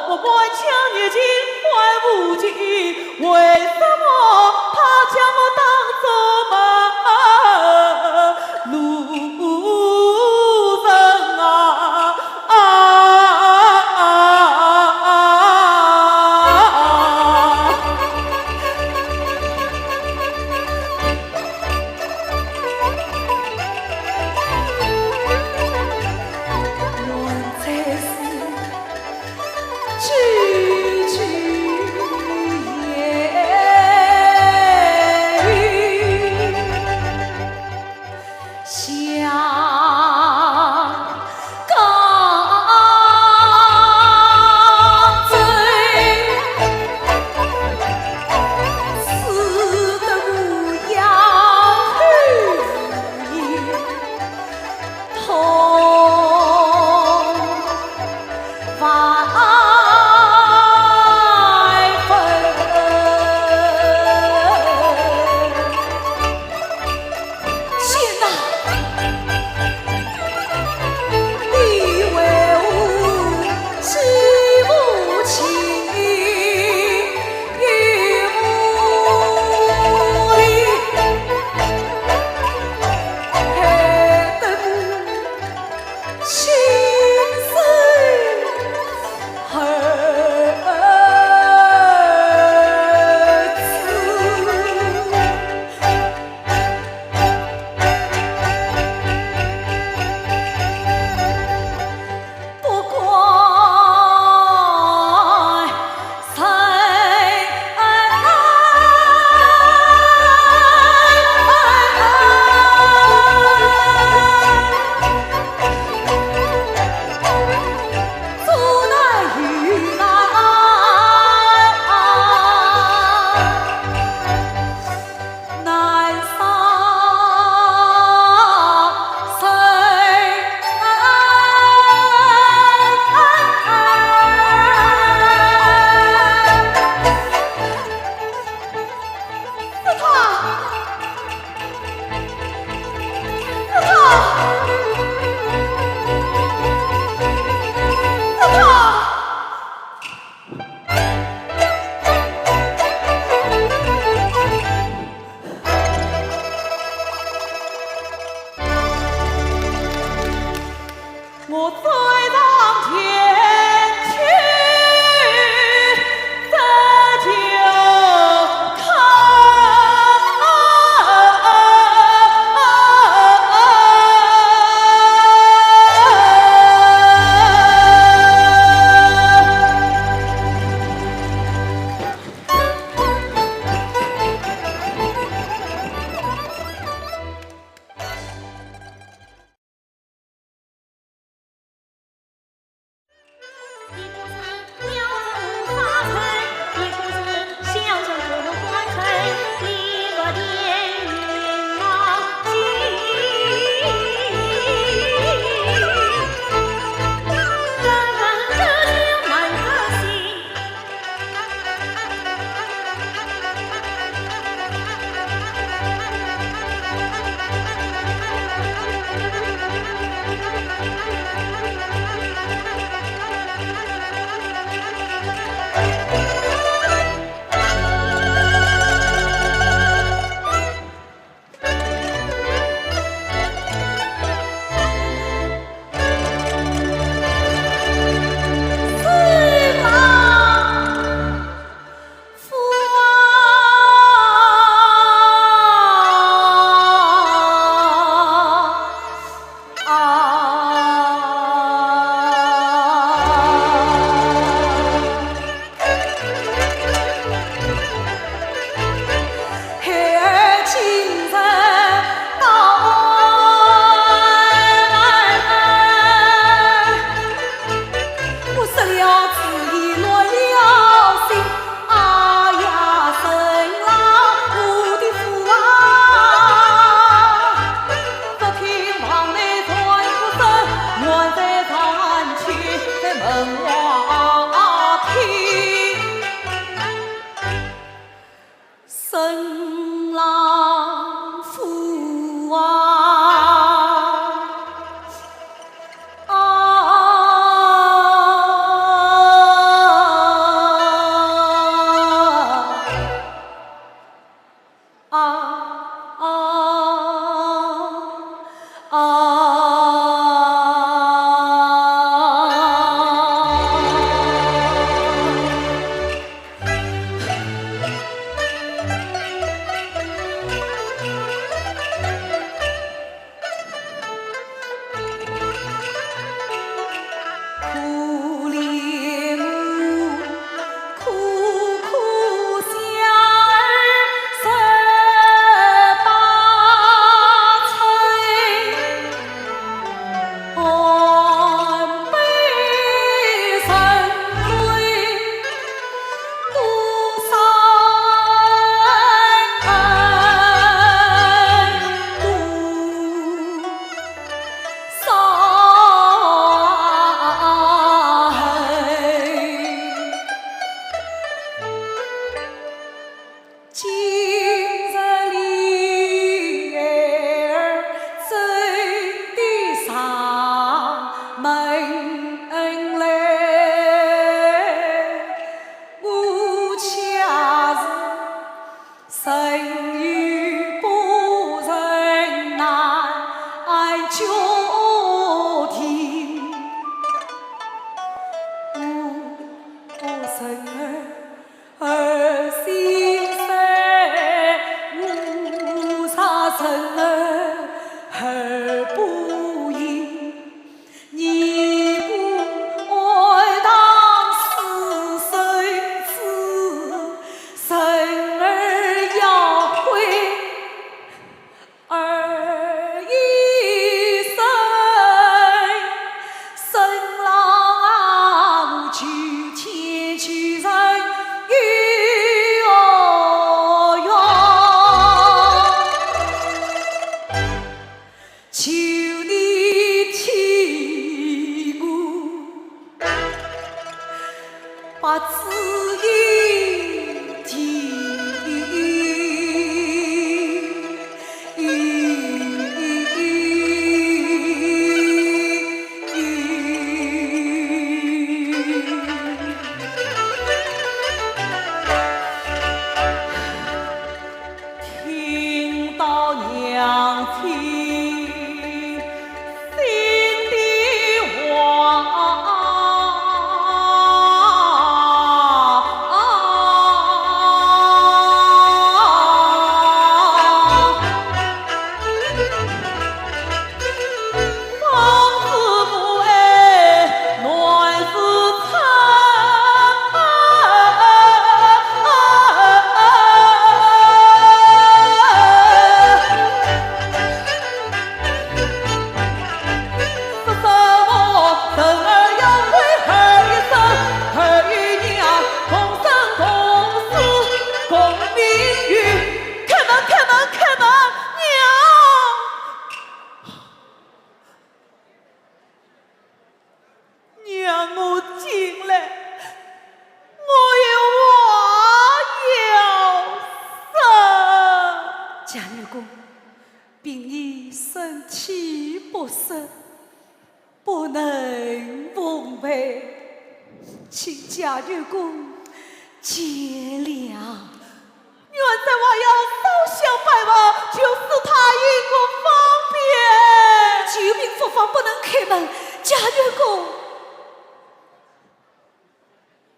我满腔热情换无情？为什么他将我当作陌路 路人啊，啊，啊，啊，啊。生老福啊，啊，啊，啊，啊。 可怜我苦苦小儿十八岁，半辈人追 多少恩，多少恨。今日里儿真的上门来， 我却是生于不仁难决定。我，我生而，而心善，我杀生而，而不淫。 你不爱当私生子，生而要悔，儿一生，生老啊，我求天求人，哦哟。 求你替我把子音提。听到娘亲心的话，方知母爱难自称。 开门，开门，开门，娘！ 让我进来，我有话要说。贾月宫，凭你身体不适，不能奉陪，请贾月宫见谅。 奴才还要烧香拜佛，求师太因果方便。久病复发，不能开门，贾月宫，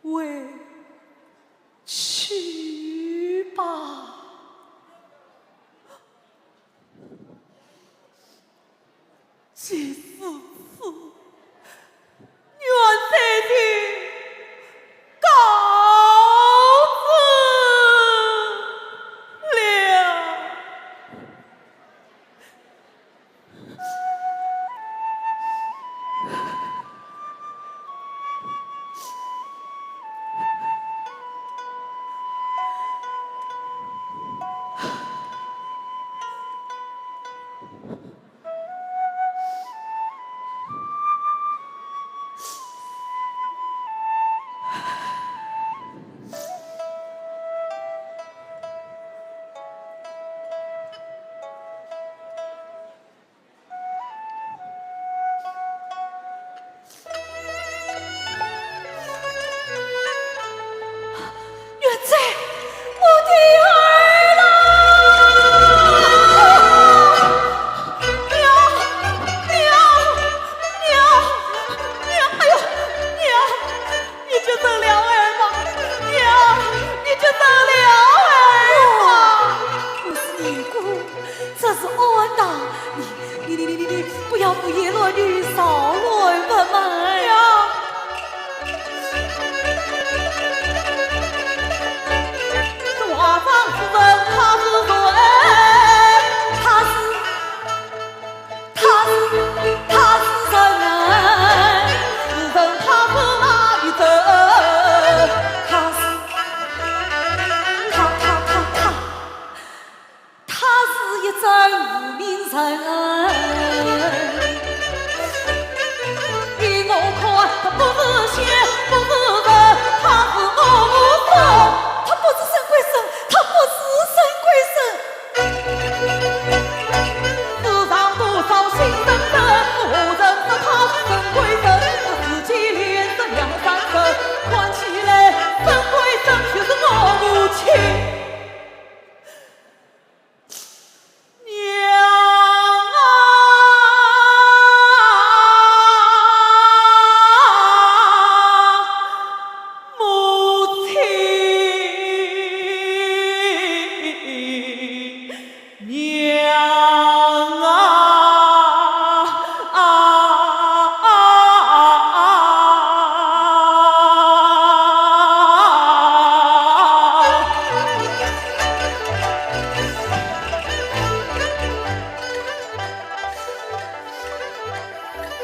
回去吧。 既是此，奴才就告辞了。女少来不慢呀。这王夫人她是谁？她是，她是，她是谁啊？是谁？她是哪里人？她是，她，她，她，她。 她是一桩无名人。依我看，她不是仙，不是人，她是恶魔。她不是沈桂生，她不是沈桂生。世上多少新人人，我认识她是沈桂生，她自己练是梁山人，看起来沈桂生就是我母亲。 娘啊，母亲，娘啊，啊，啊，啊，啊。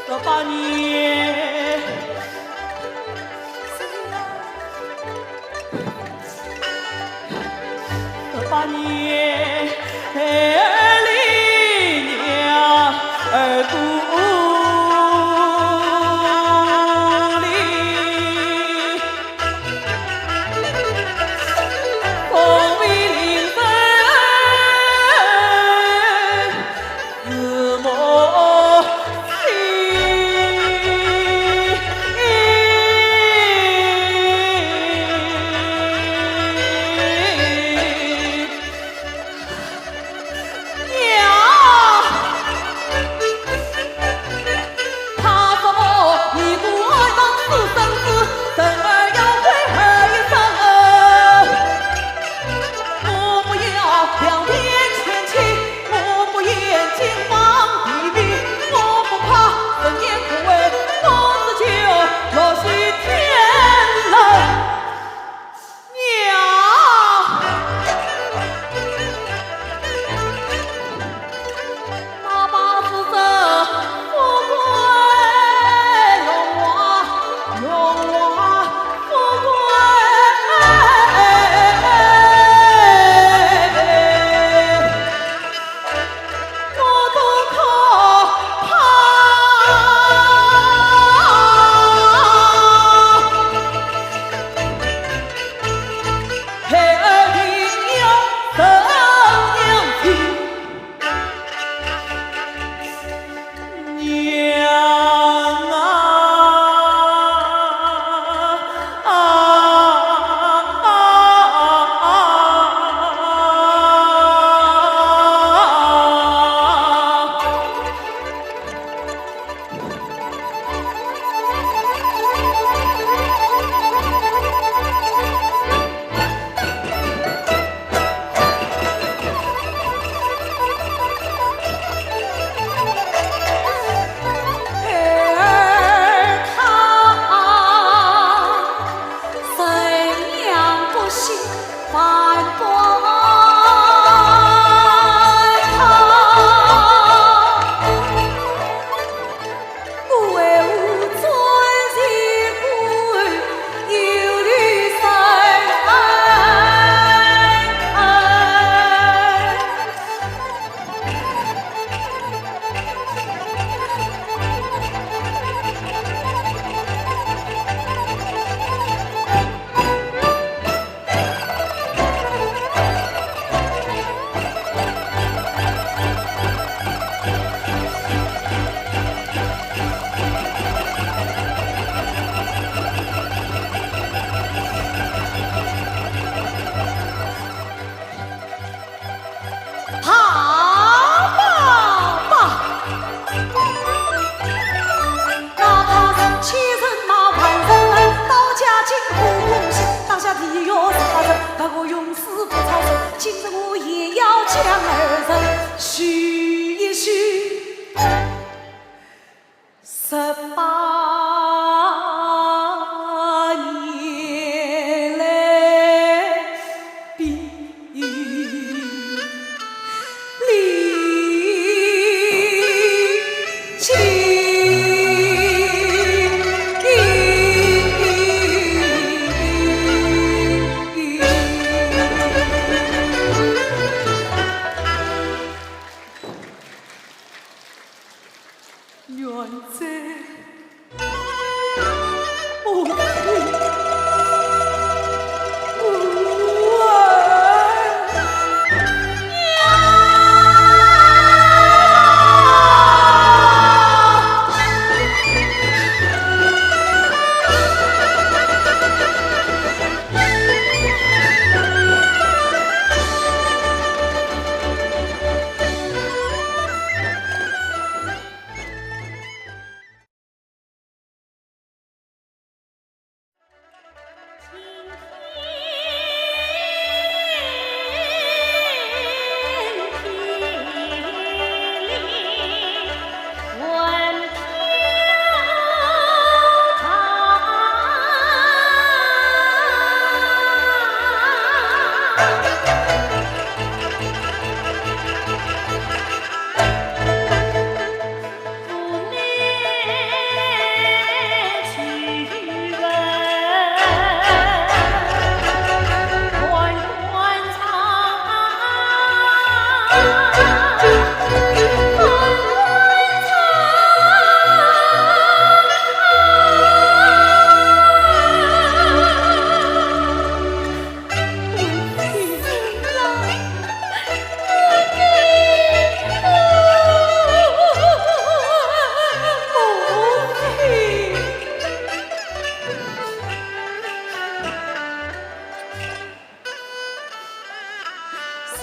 十八年，十八年，里娘儿故里。 娘！她说我一个儿子是孙子，生儿要跪儿一声。我不要两边牵妻，我不言金榜题名，我不怕人言可畏，我只求六十天了。 娘！哪怕是这富贵荣华，荣华富贵。 我不可怕。孩儿定要成娘亲。娘啊！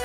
不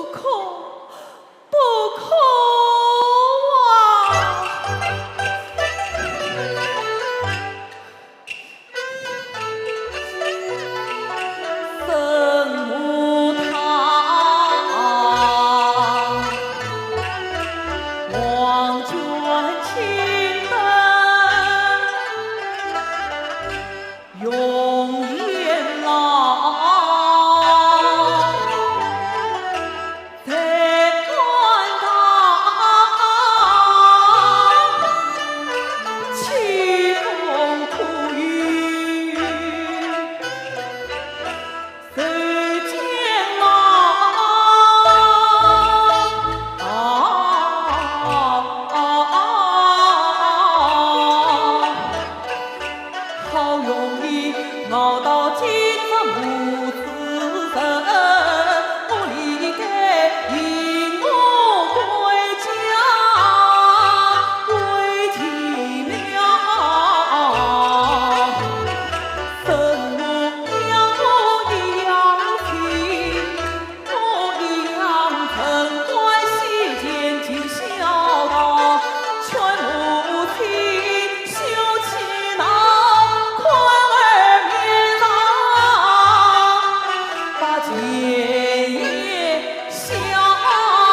可，不可啊！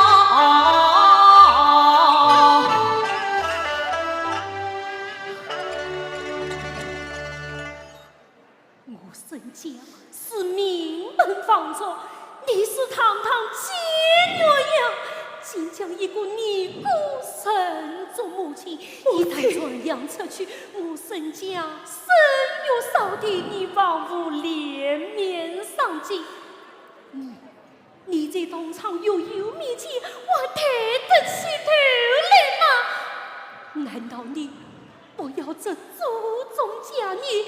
我沈家是名门望族，你是堂堂解元呀，竟将一个尼姑认作母亲，一旦传扬出去，我沈家声誉扫地，你枉无脸面上京。你，你在同窗学友面前还抬得起头来吗？难道你不要这祖宗家业，